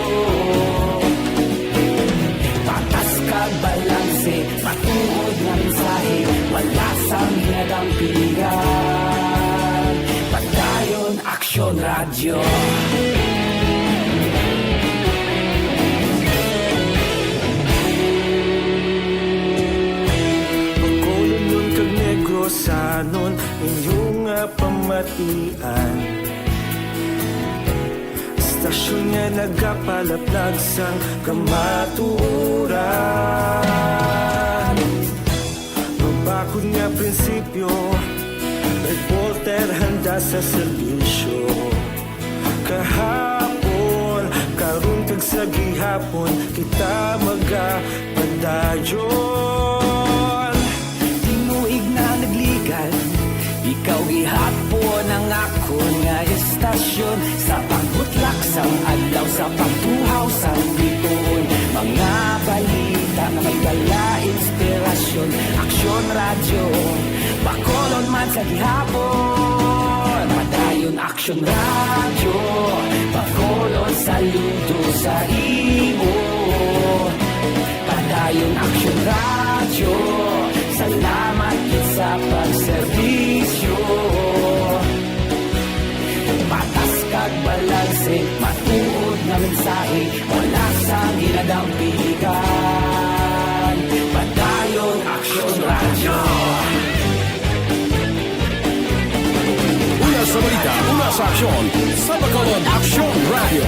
Patas kag balanse, matuod nga mensahe, wala sang ginadampigan. Padayon Aksyon Radyo. Bacolodnon kag Negrosanon, inyo nga pamatian. Istasyon nga nagapalaplag sang kamatuoran. Mabakod nga prinsipyo, reporter handa sa serbisyo. Kahapon, karon kag sa gihapon, kita magapadayon. Tinuig na nagligal, ikaw gihapon ang akon nga istasyon. Sa pagbutlak sang adlaw, sa pagtuhaw sang bituon, mga balita nga may dala inspirasyon. Aksyon Radyo, Bacolod man sa gihapon. Padayon Aksyon Radyo, Bacolod saludo sa imo. Padayon Aksyon Radyo, salamat gid sa pagserbisyo. Patas kag balanse, matuod nga mensahe, wala sang ginadampigan. Padayon Aksyon Radyo. Una sa balita, una sa aksyon, sa Bacolod Aksyon Radyo.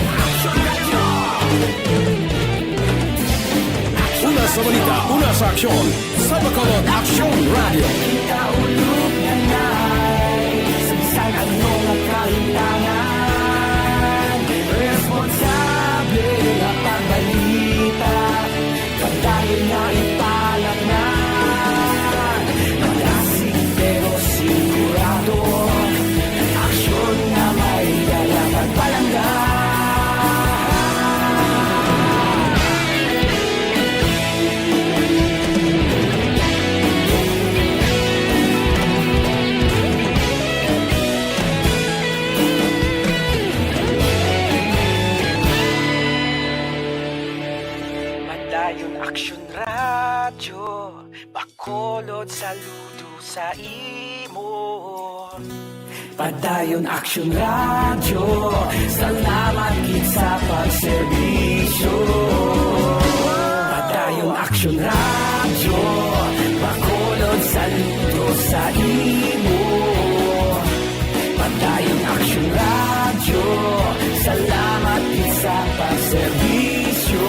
Una sa balita, una sa aksyon, sa Bacolod Aksyon Radyo. Kaulog na nay, sa bisan ano nga kahitangan, responsable nga pagbalita. Padayon nga ipalatnan, malasig pero sigurado. Aksyon nga may dala kag palangga. Padayon Aksyon Radyo, Bacolod saludo sa imo. Padayon Aksyon Radyo, salamat gid sa pagserbisyo. Padayon Aksyon Radyo, Bacolod saludo sa imo. Padayon Aksyon Radyo, salamat gid sa pagserbisyo.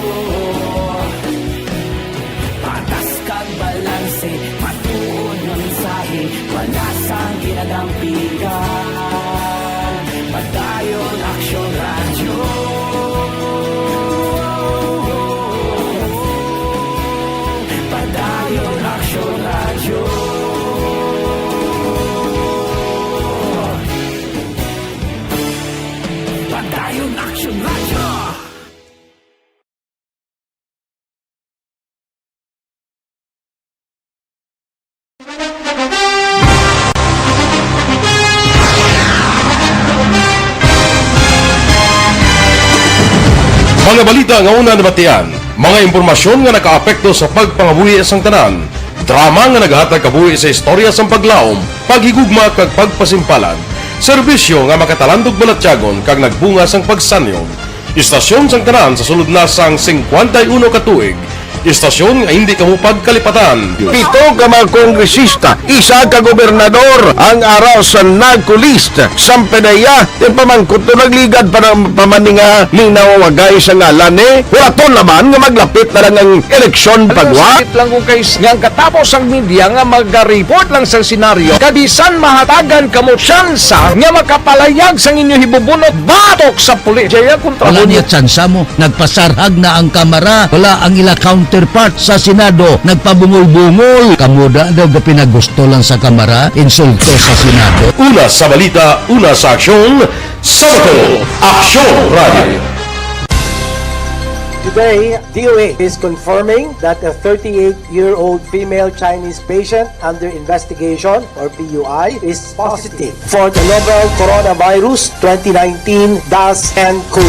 Patas kag balanse, matuod nga mensahe, wala sang ginadampigan. Padayon Aksyon Radyo. Padayon Aksyon Radyo. Padayon Aksyon Radyo. Mga balita nga una nabatian, mga impormasyon nga nakaapekto sa pagpangabuhi sang tanan, drama nga nagahatag kabuhi sa istorya sang paglaom, paghigugma kag pagpasimpalan, serbisyo nga makatalandog balatyagon kag nagbunga sang pagsanyog. Istasyon sang tanan sa sulod na sang singkwenta y uno ka tuig. Istasyon nga hindi kamo pagkalipatan. Pito ka mga kongresista, isa ka gobernador ang ara sa narco list. Sampanaya, ti pamangkot to nagligad pa na, pa man ni nga linawagay sa ngalan ni. Hulaton naman nga maglapit na lang ang eleksyon pagwa. Sakit lang kung kay s-, nga ang katapos ang media nga maga-report lang sa senaryo, kabisan mahatagan kamo tsansa nga makapalayag sang inyo hibubunot batok sa pulis. Jaya kontra Wala mo. Niya tsansa mo. Nagpasarhag na ang kamara. Wala ang ila Counterpart sa Senado, nagpabungol-bungol. Kamo da daw gapinagusto lang sa Kamara, insulto sa Senado. Una sa balita, una sa aksyon, sa Bacolod, Aksyon Radio. Today, D O H is confirming that a thirty-eight-year-old female Chinese patient under investigation, or P U I, is positive for the novel coronavirus twenty nineteen dash N cov.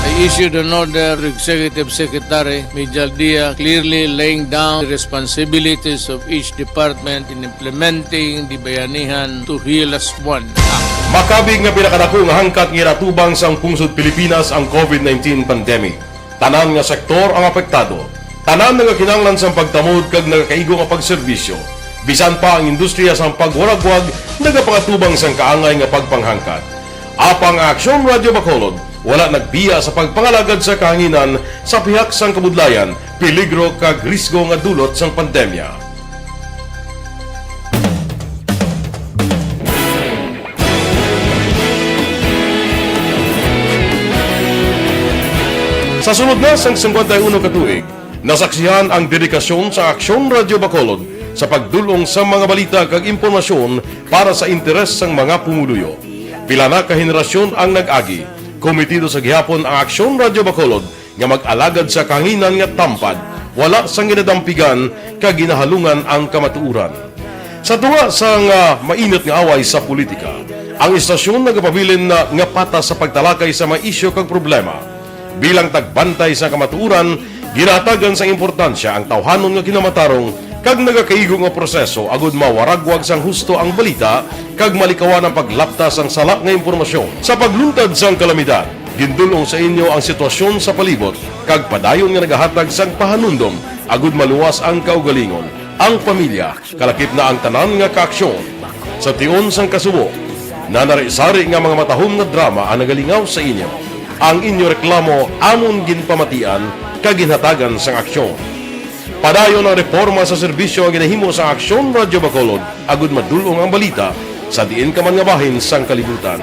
I issued an order to Executive Secretary Major Dia, clearly laying down the responsibilities of each department in implementing the Bayanihan to Heal Us One Act. Makabig nga pinakadako nga hangkat nga ginatubang sang pungsod Pilipinas ang covid nineteen pandemic. Tanan nga sektor ang apektado. Tanan nga kinahanglan sang pagtamod kag nagakaigo nga pagserbisyo. Bisan pa ang industriya sang pagwaragwag nagapangatubang sang kaangay nga pagpanghangkat. Apang ang Aksyon Radyo Bacolod wala nagbiya sa pagpangalagad sa kahanginan sa pihak sang kabudlayan, peligro kag risgo nga dulot sang pandemya. Sa sulod na sang singkwenta y uno ka tuig, nasaksihan ang dedikasyon sa Aksyon Radyo Bacolod sa pagdul-ong sa mga balita kag impormasyon para sa interes sang mga pumuluyo. Pila na ka henerasyon ang nag-agi. Komitido sa gihapon ang Aksyon Radyo Bacolod nga mag-alagad sa kahanginan nga tampad, wala sang ginadampigan kag ginahalungan ang kamatuoran. Sa tunga sang, ah, mainit nga away sa politika, ang istasyon nagapabilin na nga patas sa pagtalakay sa mga isyu kag problema. Bilang tagbantay sa kamatuoran, ginahatagan sang importansya ang tawhanon nga kinamatarong kag nagakaigo nga proseso agud mawaragwag sang husto ang balita kag malikawan ang paglapta sang sala nga impormasyon. Sa pagluntad sang kalamidad, gindul-ong sa inyo ang sitwasyon sa palibot kag padayon nga nagahatag sang pahanumdom agud maluwas ang kaugalingon, ang pamilya, kalakip na ang tanan nga kaaksyon. Sa tion sang kasubo, nanari-sari nga mga matahom nga drama ang nagalingaw sa inyo. Ang inyo reklamo amon ginpamatian kag ginhatagan sang aksyon. Padayon ang reporma sa serbisyo nga ginahimo sang Aksyon Radyo Bacolod agud madul-ong ang balita sa diin ka man nga bahin sang kalibutan.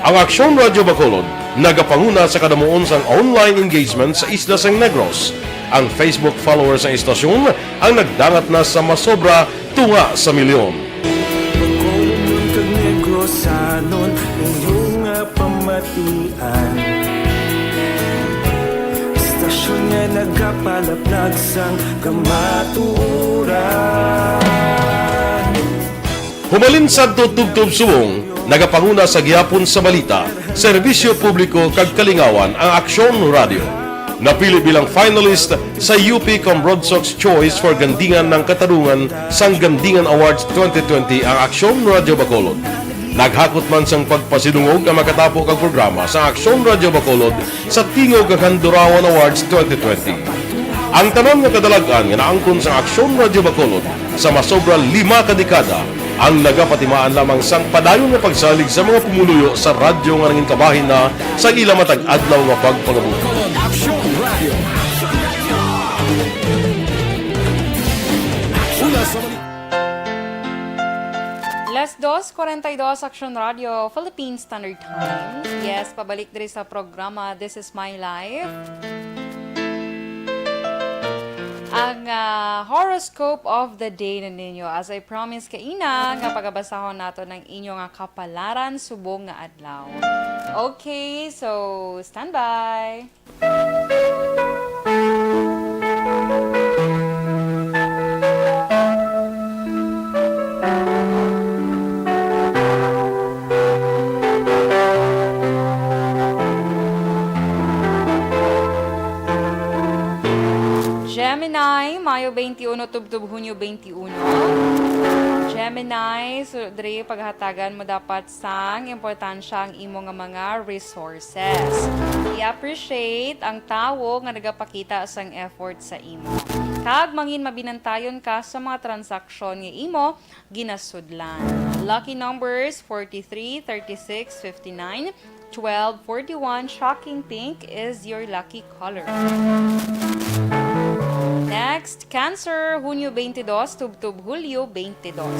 Ang Aksyon Radyo Bacolod nagapanguna sa kadamuon sang online engagement sa isla sang Negros. Ang Facebook followers sang istasyon ang nagdangat na sa masobra tunga sa milyon. Bacolodnon kag Negrosanon, inyo nga pamatian. Istasyon nga nagapalaplag sang kamatuoran. Humalin sadto tubtob subong, nagapanguna sa gihapon sa balita, serbisyo publiko kag kalingawan ang Aksyon Radyo. Napili bilang finalist sa U P Comrodsocs Choice for Gandingan ng Katarungan sang Gandingan Awards twenty twenty ang Aksyon Radyo Bacolod. Naghakot man sang pagpasidungog ang makatapo kag programa sa Aksyon Radyo Bacolod sa Tingog kag Handurawan Awards twenty twenty. Ang tanan nga kadalag-an nga naangkon sa Aksyon Radyo Bacolod sa masobra lima ka dekada ang nagapatimaan lamang sang padayon nga pagsalig sa mga pumuluyo sa radyo nga nangin kabahin na sa ila matag adlaw nga pagpangabuhi. Las dos cuarenta y dos, Aksyon Radio, Philippine Standard Time. Yes, pabalik diri sa programa This Is My Life. Ang, ah, horoscope of the day na ninyo. As I promise kaina, nga pagabasahon nato ng inyo nga kapalaran subong nga adlaw. Okay, so stand by. Gemini, Mayo twenty-one tubtob Hunyo twenty-one. Gemini, so diri paghatagan mo dapat sang importansya ang imo nga mga resources. I-appreciate ang tawo nga nagapakita sang effort sa imo. Kag mangin mabinantayon ka sa mga transaksyon nga imo ginasudlan. Lucky numbers forty-three, thirty-six, fifty-nine, twelve, forty-one. Shocking pink is your lucky color. Next, Cancer, Hunyo twenty-two tubtob Hulyo twenty-two.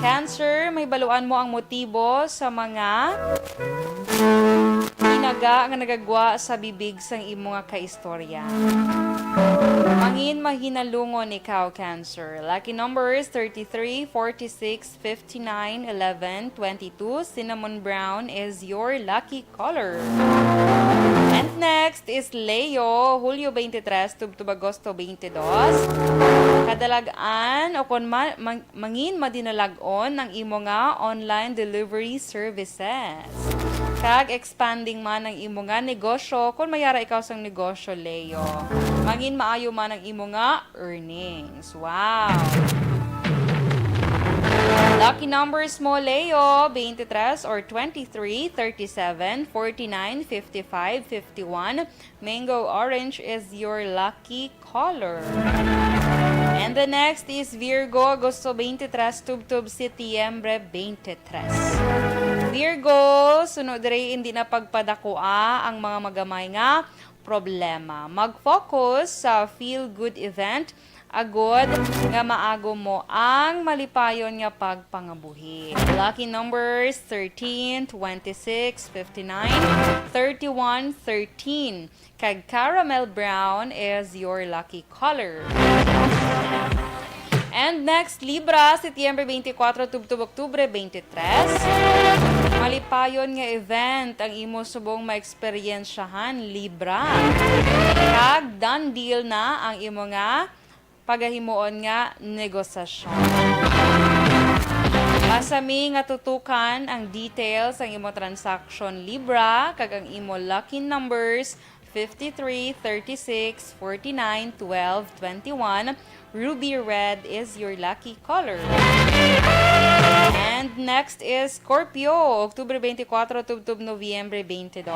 Cancer, mahibaluan mo ang motibo sa mga tinaga nga nagagwa sa bibig sang imo nga kaistorya. Ang Mangin mahinalungon ikaw, Cancer. Lucky numbers thirty-three, forty-six, fifty-nine, eleven, twenty-two. Cinnamon brown is your lucky color. And next is Leo, Hulyo twenty-three tubtob Agosto twenty-two. Kadalag-an o kon ma-, mang-, mangin madinalag-on ang imo nga online delivery services. Kag expanding man ang imo nga negosyo, kon may ara ikaw sang negosyo, Leo. Mangin maayo man ang imo nga earnings. Wow! Lucky numbers mo, Leo, twenty-three or twenty-three, thirty-seven, forty-nine, fifty-five, fifty-one. Mango orange is your lucky color. And the next is Virgo, Agosto twenty-three tubtob Setyembre twenty-three. Virgo, suno diri, hindi na pagpadakua ang mga magamay nga problema. Mag-focus sa feel-good event agod nga maagom mo ang malipayon nga pagpangabuhi. Lucky numbers thirteen, twenty-six, fifty-nine, thirty-one, thirteen. Kag caramel brown is your lucky color. And next, Libra, Setyembre twenty-four tubtob Oktubre twenty-three. Malipayon nga event ang imo subong maeksperiensyahan, Libra. Kag done deal na ang imo nga pagahimuon nga negosasyon. Masami nga tutukan ang details sang imo transaction, Libra, kag ang imo lucky numbers fifty-three, thirty-six, forty-nine, twelve, twenty-one. Ruby red is your lucky color. And next is Scorpio, Oktubre twenty-four tubtob Nobyembre twenty-two.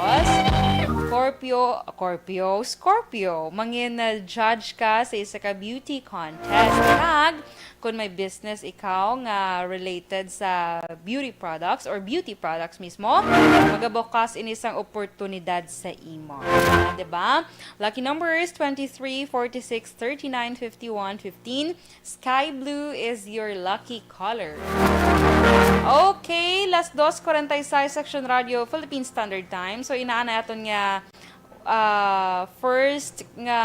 Scorpio, Scorpio, Scorpio. Mangin, uh, judge ka sa isa ka beauty contest. Kag kung may business ikaw nga related sa beauty products or beauty products mismo, magabukas ini sang oportunidad sa imo. Ah, di ba? Lucky numbers twenty-three, forty-six, thirty-nine, fifty-one, fifteen. Sky blue is your lucky color. Okay, las dos cuarenta y seis, Action Radio, Philippine Standard Time. So, inana aton nga, ah, first nga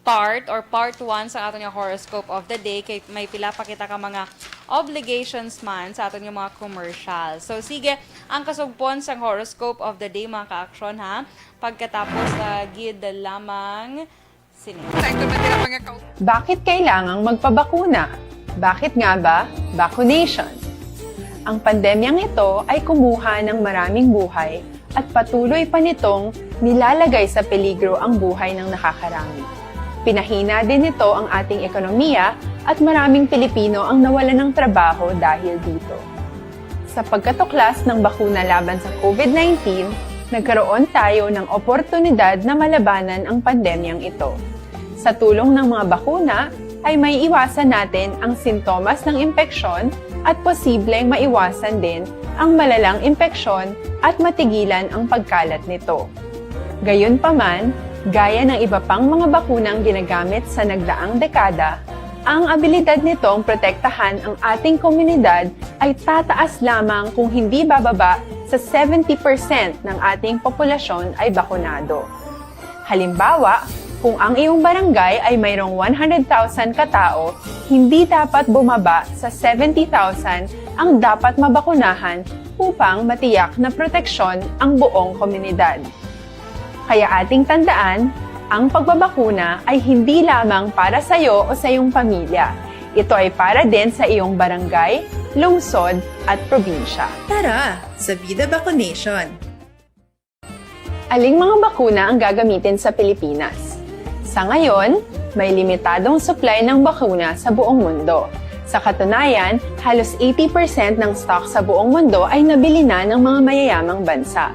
part or part one sa aton nga horoscope of the day, kay may pila pa kita ka mga obligations man sa aton nga mga commercial. So, sige, ang kasugpon sang horoscope of the day, mga ka-action, ha, pagkatapos, ah, gid lamang sini. Time to matira, mga kau- Bakit kailangang magpabakuna? Bakit nga ba vaccination? Ang pandemyang ito ay kumuha ng maraming buhay at patuloy pa nitong nilalagay sa peligro ang buhay ng nakakarami. Pinahina din nito ang ating ekonomiya at maraming Pilipino ang nawalan ng trabaho dahil dito. Sa pagkatuklas ng bakuna laban sa COVID nineteen, nagkaroon tayo ng oportunidad na malabanan ang pandemyang ito. Sa tulong ng mga bakuna, ay maiiwasan natin ang sintomas ng impeksyon at posibleng maiwasan din ang malalang impeksyon at matigilan ang pagkalat nito. Gayunpaman, gaya ng iba pang mga bakunang ginagamit sa nagdaang dekada, ang abilidad nitong protektahan ang ating komunidad ay tataas lamang kung hindi bababa sa seventy percent ng ating populasyon ay bakunado. Halimbawa, kung ang iyong barangay ay mayroong one hundred thousand katao, hindi dapat bumaba sa seventy thousand ang dapat mabakunahan upang matiyak na proteksyon ang buong komunidad. Kaya ating tandaan, ang pagbabakuna ay hindi lamang para sa iyo o sa iyong pamilya. Ito ay para din sa iyong barangay, lungsod, at probinsya. Tara, sa Vida Vaccination! Aling mga bakuna ang gagamitin sa Pilipinas? Sa ngayon, may limitadong supply ng bakuna sa buong mundo. Sa katunayan, halos eighty percent ng stock sa buong mundo ay nabili na ng mga mayayamang bansa.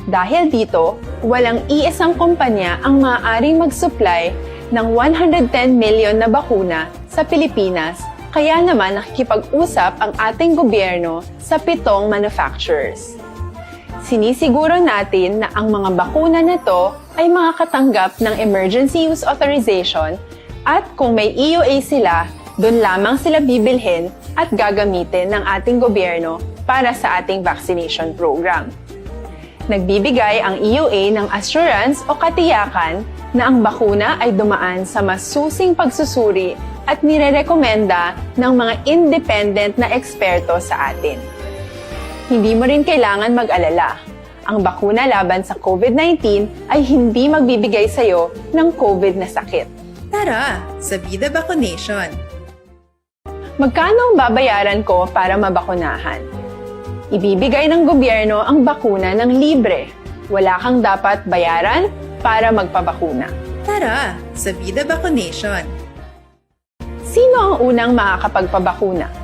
Dahil dito, walang iisang kumpanya ang maaaring mag-supply ng one hundred ten million na bakuna sa Pilipinas, kaya naman nakikipag-usap ang ating gobyerno sa pitong manufacturers. Sinisiguro natin na ang mga bakuna na to ay makakatanggap ng emergency use authorization at kung may E U A sila, doon lamang sila bibilhin at gagamitin ng ating gobyerno para sa ating vaccination program. Nagbibigay ang E U A ng assurance o katiyakan na ang bakuna ay dumaan sa masusing pagsusuri at nirerekomenda ng mga independent na eksperto sa atin. Hindi mo rin kailangan mag-alala. Ang bakuna laban sa COVID nineteen ay hindi magbibigay sa iyo ng COVID na sakit. Tara sa Vida Vaccination! Magkano ang babayaran ko para mabakunahan? Ibibigay ng gobyerno ang bakuna ng libre. Wala kang dapat bayaran para magpabakuna. Tara sa Vida Vaccination! Sino ang unang makakapagpabakuna?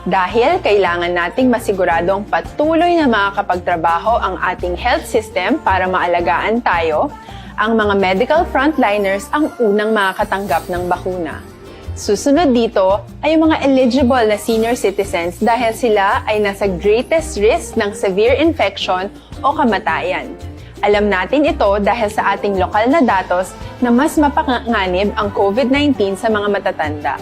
Dahil kailangan nating masiguradong patuloy na makakapagtrabaho ang ating health system para maalagaan tayo, ang mga medical frontliners ang unang makakatanggap ng bakuna. Susunod dito ay ang mga eligible na senior citizens dahil sila ay nasa greatest risk ng severe infection o kamatayan. Alam natin ito dahil sa ating lokal na datos na mas mapanganib ang COVID nineteen sa mga matatanda.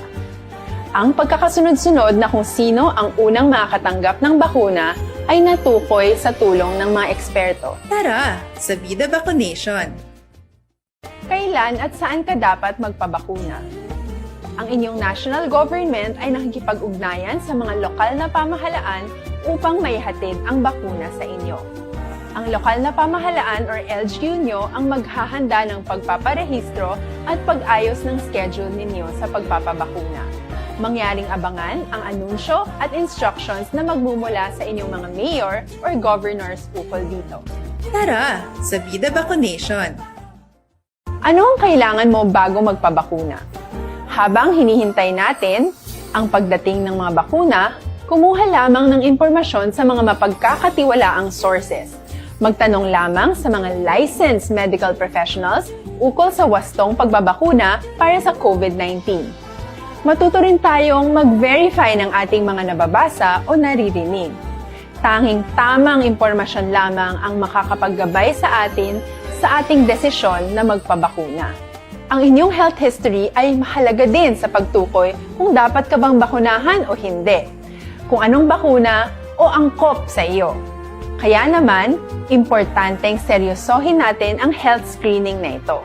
Ang pagkakasunod-sunod na kung sino ang unang makakatanggap ng bakuna ay natukoy sa tulong ng mga eksperto. Tara sa Vida Vaccination! Kailan at saan ka dapat magpabakuna? Ang inyong national government ay nakikipag-ugnayan sa mga lokal na pamahalaan upang maihatid ang bakuna sa inyo. Ang lokal na pamahalaan or L G U nyo ang maghahanda ng pagpaparehistro at pag-ayos ng schedule ninyo sa pagpapabakuna. Mangyaring abangan ang anunsyo at instructions na magmumula sa inyong mga mayor or governors ukol dito. Tara sa Vida Vaccination! Ano ang kailangan mo bago magpabakuna? Habang hinihintay natin ang pagdating ng mga bakuna, kumuha lamang ng impormasyon sa mga mapagkakatiwalaang sources. Magtanong lamang sa mga licensed medical professionals ukol sa wastong pagbabakuna para sa COVID nineteen. Matuto rin tayong mag-verify ng ating mga nababasa o naririnig. Tanging tamang impormasyon lamang ang makakapaggabay sa atin sa ating desisyon na magpabakuna. Ang inyong health history ay mahalaga din sa pagtukoy kung dapat ka bang bakunahan o hindi, kung anong bakuna o angkop sa iyo. Kaya naman, importanteng seryosohin natin ang health screening na ito.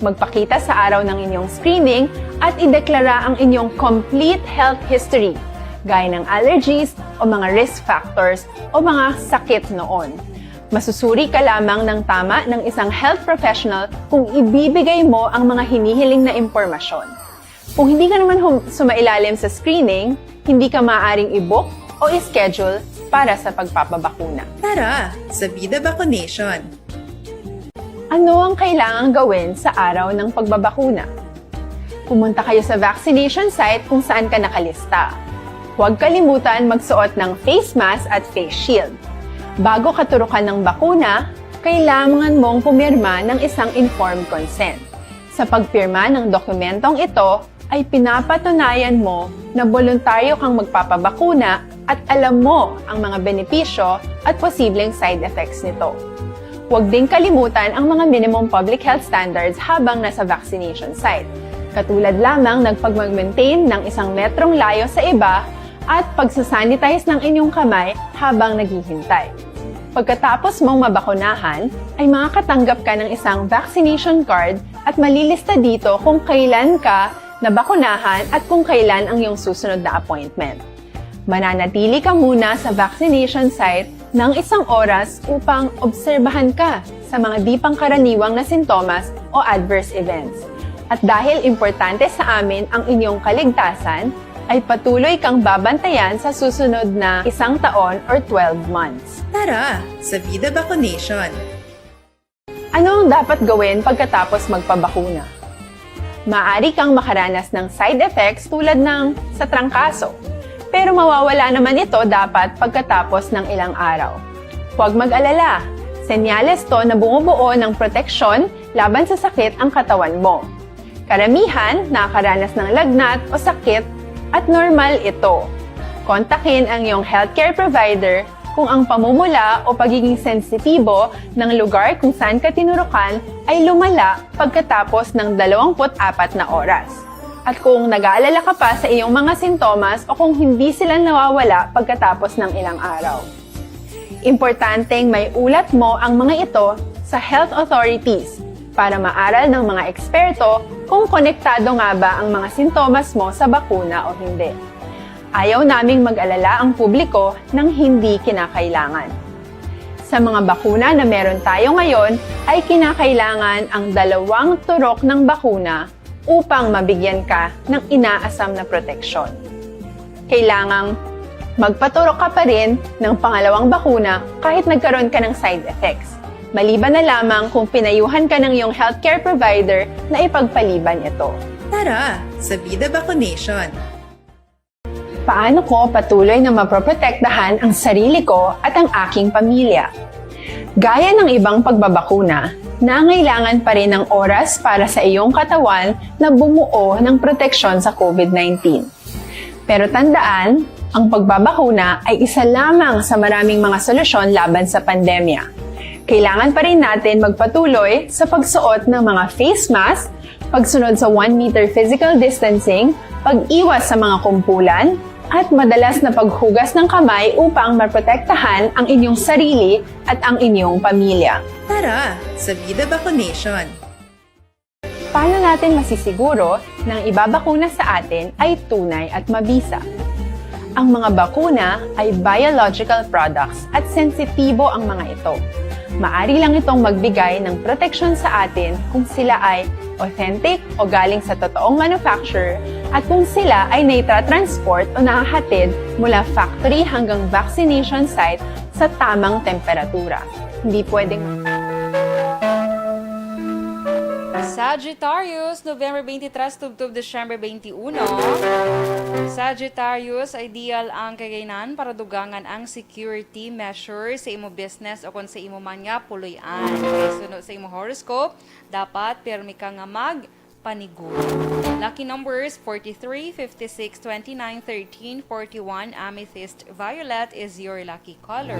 Magpakita sa araw ng inyong screening at ideklara ang inyong complete health history, gaya ng allergies o mga risk factors o mga sakit noon. Masusuri ka lamang ng tama ng isang health professional kung ibibigay mo ang mga hinihiling na impormasyon. Kung hindi ka naman hum- sumailalim sa screening, hindi ka maaaring i-book o i-schedule para sa pagpapabakuna. Tara sa Vida Vaccination! Ano ang kailangang gawin sa araw ng pagbabakuna? Pumunta kayo sa vaccination site kung saan ka nakalista. Huwag kalimutan magsuot ng face mask at face shield. Bago katurukan ng bakuna, kailangan mong pumirma ng isang informed consent. Sa pagpirma ng dokumentong ito, ay pinapatunayan mo na boluntaryo kang magpapabakuna at alam mo ang mga benepisyo at posibleng side effects nito. Huwag ding kalimutan ang mga minimum public health standards habang nasa vaccination site, katulad lamang ng pagmag-maintain ng isang metrong layo sa iba at pagsasanitize ng inyong kamay habang naghihintay. Pagkatapos mong mabakunahan, ay makakatanggap ka ng isang vaccination card at malilista dito kung kailan ka nabakunahan at kung kailan ang iyong susunod na appointment. Mananatili ka muna sa vaccination site ng isang oras upang obserbahan ka sa mga di pangkaraniwang na sintomas o adverse events. At dahil importante sa amin ang inyong kaligtasan, ay patuloy kang babantayan sa susunod na isang taon or twelve months. Tara sa Vida Vaccination! Ano ang dapat gawin pagkatapos magpabakuna? Maaari kang makaranas ng side effects tulad ng sa trangkaso, pero mawawala naman ito dapat pagkatapos ng ilang araw. Huwag mag-alala, senyales to na bumubuo ng proteksyon laban sa sakit ang katawan mo. Karamihan nakakaranas ng lagnat o sakit at normal ito. Kontakin ang iyong healthcare provider kung ang pamumula o pagiging sensitibo ng lugar kung saan ka tinurukan ay lumala pagkatapos ng dalawampu't apat na oras. At kung nag-aalala ka pa sa iyong mga sintomas o kung hindi sila nawawala pagkatapos ng ilang araw. Importanteng maiulat mo ang mga ito sa health authorities para maaral ng mga eksperto kung konektado nga ba ang mga sintomas mo sa bakuna o hindi. Ayaw naming mag-alala ang publiko ng hindi kinakailangan. Sa mga bakuna na meron tayo ngayon, ay kinakailangan ang dalawang turok ng bakuna upang mabigyan ka ng inaasam na proteksyon. Kailangang magpaturok ka pa rin ng pangalawang bakuna kahit nagkaroon ka ng side effects, maliban na lamang kung pinayuhan ka ng iyong healthcare provider na ipagpaliban ito. Tara sa Bida Vaccination! Paano ko patuloy na maproprotektahan ang sarili ko at ang aking pamilya? Gaya ng ibang pagbabakuna, nangailangan pa rin ng oras para sa iyong katawan na bumuo ng proteksyon sa COVID nineteen. Pero tandaan, ang pagbabakuna ay isa lamang sa maraming mga solusyon laban sa pandemya. Kailangan pa rin natin magpatuloy sa pagsuot ng mga face mask, pagsunod sa one meter physical distancing, pag-iwas sa mga kumpulan, at madalas na paghugas ng kamay upang maprotektahan ang inyong sarili at ang inyong pamilya. Tara sa Bida Vaccination! Paano natin masisiguro na ang ibabakuna sa atin ay tunay at mabisa? Ang mga bakuna ay biological products at sensitibo ang mga ito. Maari lang itong magbigay ng proteksyon sa atin kung sila ay authentic o galing sa totoong manufacturer at kung sila ay naitatransport o nahahatid mula factory hanggang vaccination site sa tamang temperatura. Hindi pwedeng Sagittarius, November twenty-three tubtob December twenty-one. Sagittarius, ideal ang kagaynan para dugangan ang security measures sa imo business o kon sa imo man nga puloy-an. Kay suno sa imo horoscope, dapat pirmi ka nga magpanigulo. Lucky numbers forty-three, fifty-six, twenty-nine, thirteen, forty-one. Amethyst violet is your lucky color.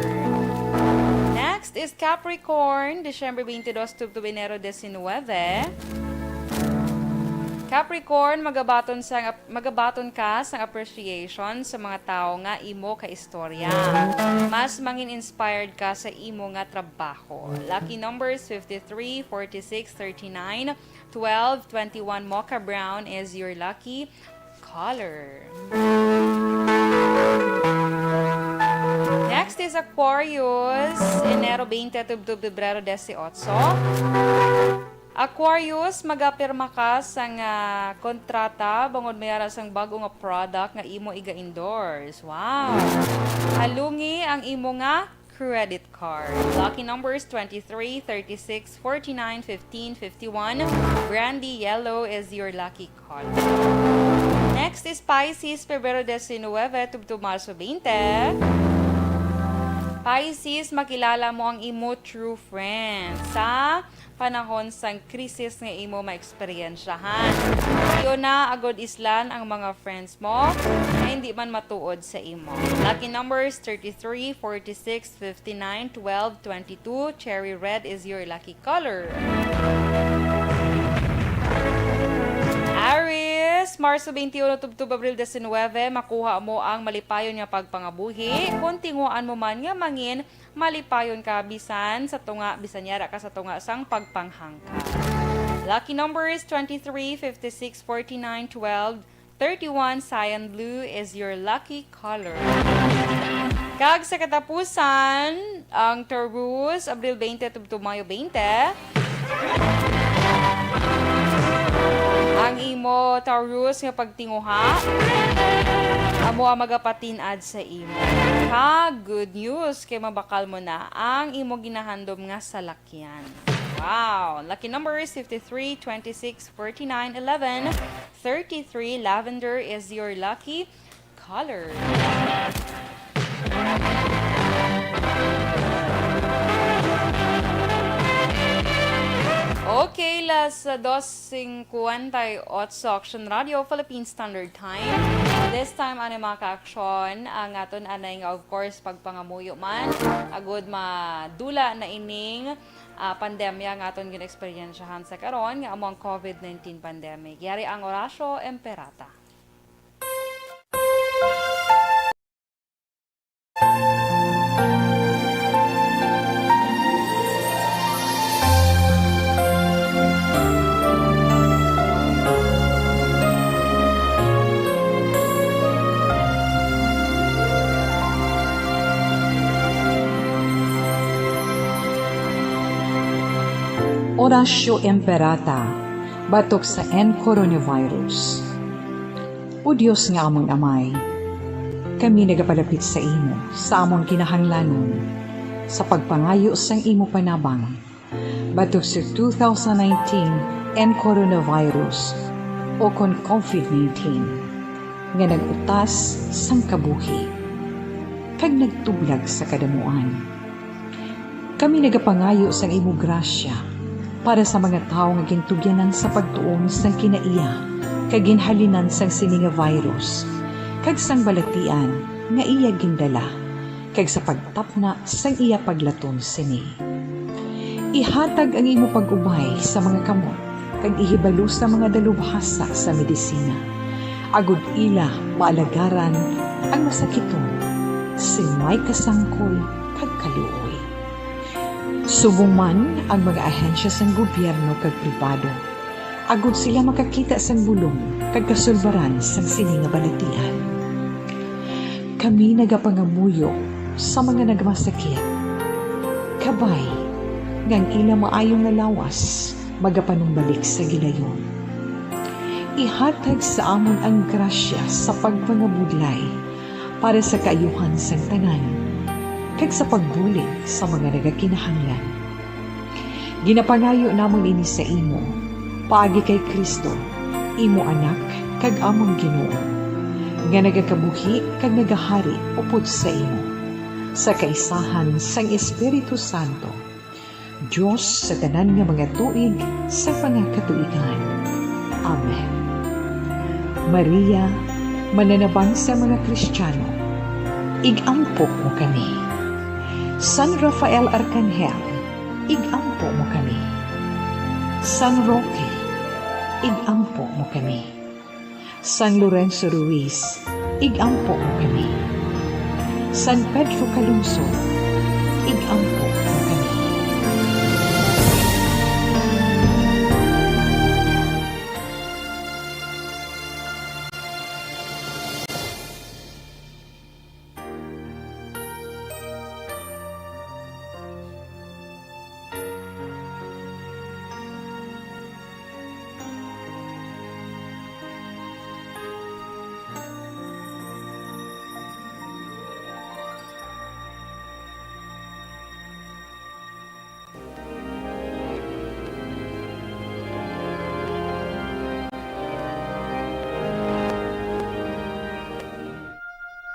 Next is Capricorn, December twenty-two tubtob Enero diecinuebe. Capricorn, magabaton sang ap-, magabaton ka sang appreciation sa mga tawo nga imo kaistorya. Mas mangin inspired ka sa imo nga trabaho. Lucky numbers fifty-three, forty-six, thirty-nine, twelve, twenty-one. Mocha brown is your lucky color. Next is Aquarius, Enero twenty tubtob Pebrero dieciocho. Aquarius, magapirma ka sang, ah, kontrata bangod may ara sang bag-o nga product nga imo iga-endorse. Wow! Halungi ang imo nga credit card. Lucky numbers twenty-three, thirty-six, forty-nine, fifteen, fifty-one. Brandy yellow is your lucky color. Next is Pisces, Pebrero diecinuebe tubtob Marso twenty. Pisces, makilala mo ang imo true friend sa panahon sang krisis nga imo maeksperiensyahan. Iyo na agod islan ang mga friends mo nga hindi man matuod sa imo. Lucky numbers thirty-three, forty-six, fifty-nine, twelve, twenty-two. Cherry red is your lucky color. Aries, Marso twenty-one tubtob Abril diecinuebe, makuha mo ang malipayon nga pagpangabuhi kon tinguhaan mo man nga mangin malipayon ka bisan sa tunga, bisan yara ka sa tunga sang pagpanghangka. Lucky numbers twenty-three, fifty-six, forty-nine, twelve, thirty-one. Cyan blue is your lucky color. Kag sa katapusan, ang Taurus, Abril twenty tubtob Mayo twenty. Ang imo Taurus nga pagtinguha, amo ang magapatin-ad sa imo. Kag good news kay mabakal mo na ang imo ginahandom nga salakyan. Wow! Lucky numbers fifty-three, twenty-six, forty-nine, eleven, thirty-three. Lavender is your lucky color. Okay, las dos cincuenta y ocho, Action Radio, Philippine Standard Time. This time, ano, mga ka-action, ang aton anay nga, of course, pagpangamuyo man, agud madula na ining, ah, pandemya nga aton gin-eksperyensyahan sa karon, nga amo ang COVID nineteen pandemic. Yari ang Orasyo Imperata. Oratio Imperata batok sa N coronavirus. O Dios nga amon Amay, kami nagapalapit sa imo sa amon kinahanglanon sa pagpangayo sang imo panabang batok sa two thousand nineteen N coronavirus, o kon covid nineteen, nga nag-utas sang kabuhi kag nagtublag sa kadamuan. Kami nagapangayo sang imo grasya para sa mga tawo nga gintugyanan sa pagtuon sang kinaiya kag ginhalinan sang sini nga virus, kag sang balatian nga iya gindala, kag sa pagtapna sang iya paglaton sini. Ihatag ang imo pag-ubay sa mga kamot, kag ihibalo sa mga dalubhasa sa medisina, agod ila maalagaran ang masakiton sing may kasangkol kag kaluoy. Subong man ang mga ahensya sang gobyerno kag pribado, agod sila makakita sang bulong kag kasulbaran sang sini nga balatian. Kami nagapangamuyo sa mga nagmasakit, kabay nga ang ila maayo nga lawas magapanumbalik sa gilayon. Ihatag sa amon ang grasya sa pagpangabudlay para sa kaayuhan sang tanan, kag sa pagbulig sa mga nagakinahanglan. Ginapangayo namon ini sa imo, paagi kay Cristo, imo Anak kag amon Ginoo, nga nagakabuhi kag nagahari upod sa imo, sa kaisahan sang Espiritu Santo, Dios sa tanan nga mga tuig sa mga katuigan. Amen. Maria, mananabang sa mga Kristiyano, ig-ampo mo kami. San Rafael Arkanghel, ig-ampo mo kami. San Roque, ig-ampo mo kami. San Lorenzo Ruiz, ig-ampo mo kami. San Pedro Calungsod, ig-ampo mo kami.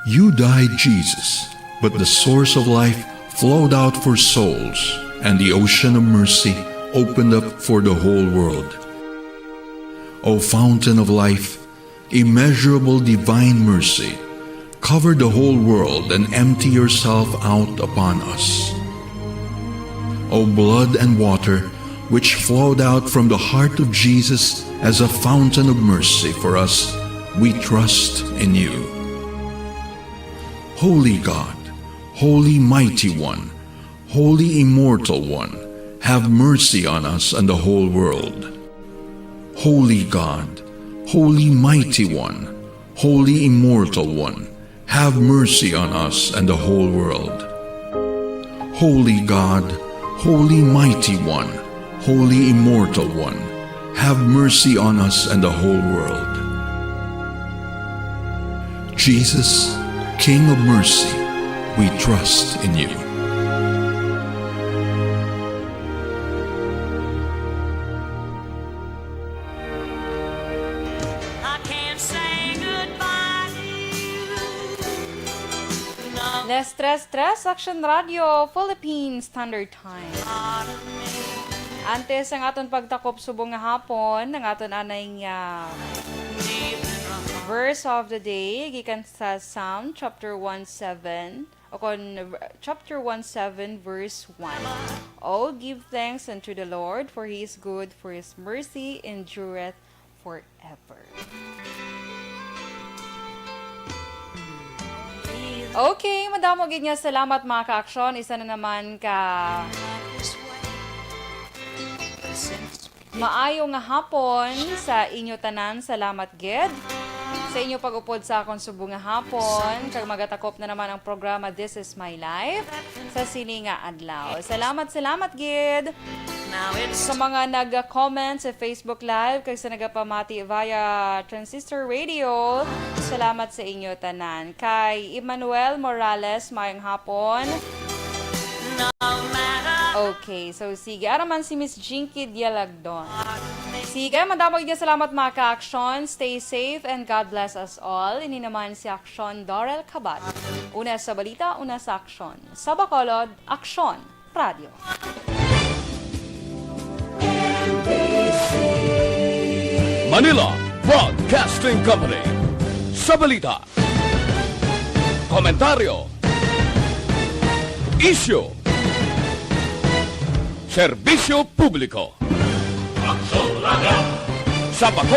You died, Jesus, but the source of life flowed out for souls, and the ocean of mercy opened up for the whole world. O fountain of life, immeasurable divine mercy, cover the whole world and empty yourself out upon us. O blood and water, which flowed out from the heart of Jesus as a fountain of mercy for us, we trust in you. Holy God, Holy Mighty One, Holy Immortal One, have mercy on us and the whole world. Holy God, Holy Mighty One, Holy Immortal One, have mercy on us and the whole world. Holy God, Holy Mighty One, Holy Immortal One, have mercy on us and the whole world. Jesus, King of mercy, we trust in you. I can't say goodbye to you. No. Las tres tres, Action Radio, Philippine Standard Time. Antes ang aton pagtakop subong nga hapon, ang aton anay nga verse of the day gikan sa Psalm chapter one seven, o kon, chapter one seven, verse one. Oh, give thanks unto the Lord, for he is good, for his mercy endureth forever. Okay, madamo gid nga salamat, mga ka-aksyon. Isa na naman ka maayo nga hapon sa inyo tanan. Salamat gid. sa inyo pag-upod sa akon subong nga hapon, kag magatakop na naman ang programa This Is My Life sa sini nga adlaw. Salamat, salamat gid sa mga nag-comment sa Facebook Live kag sa nagapamati via Transistor Radio. Salamat sa inyo tanan. Kay Emmanuel Morales, mayong hapon. Okay, so sige. Ara man si Miss Jinky Dialagdon. Sige, madamo nga salamat, mga ka-aksyon. Stay safe and God bless us all. Ini naman si Aksyon Dorel Kabat. Una sa balita, una sa aksyon. Sa Bacolod, Aksyon Radio. Manila Broadcasting Company. Sa balita, komentaryo, isyu, serbisyo publiko. Sa Bacolod,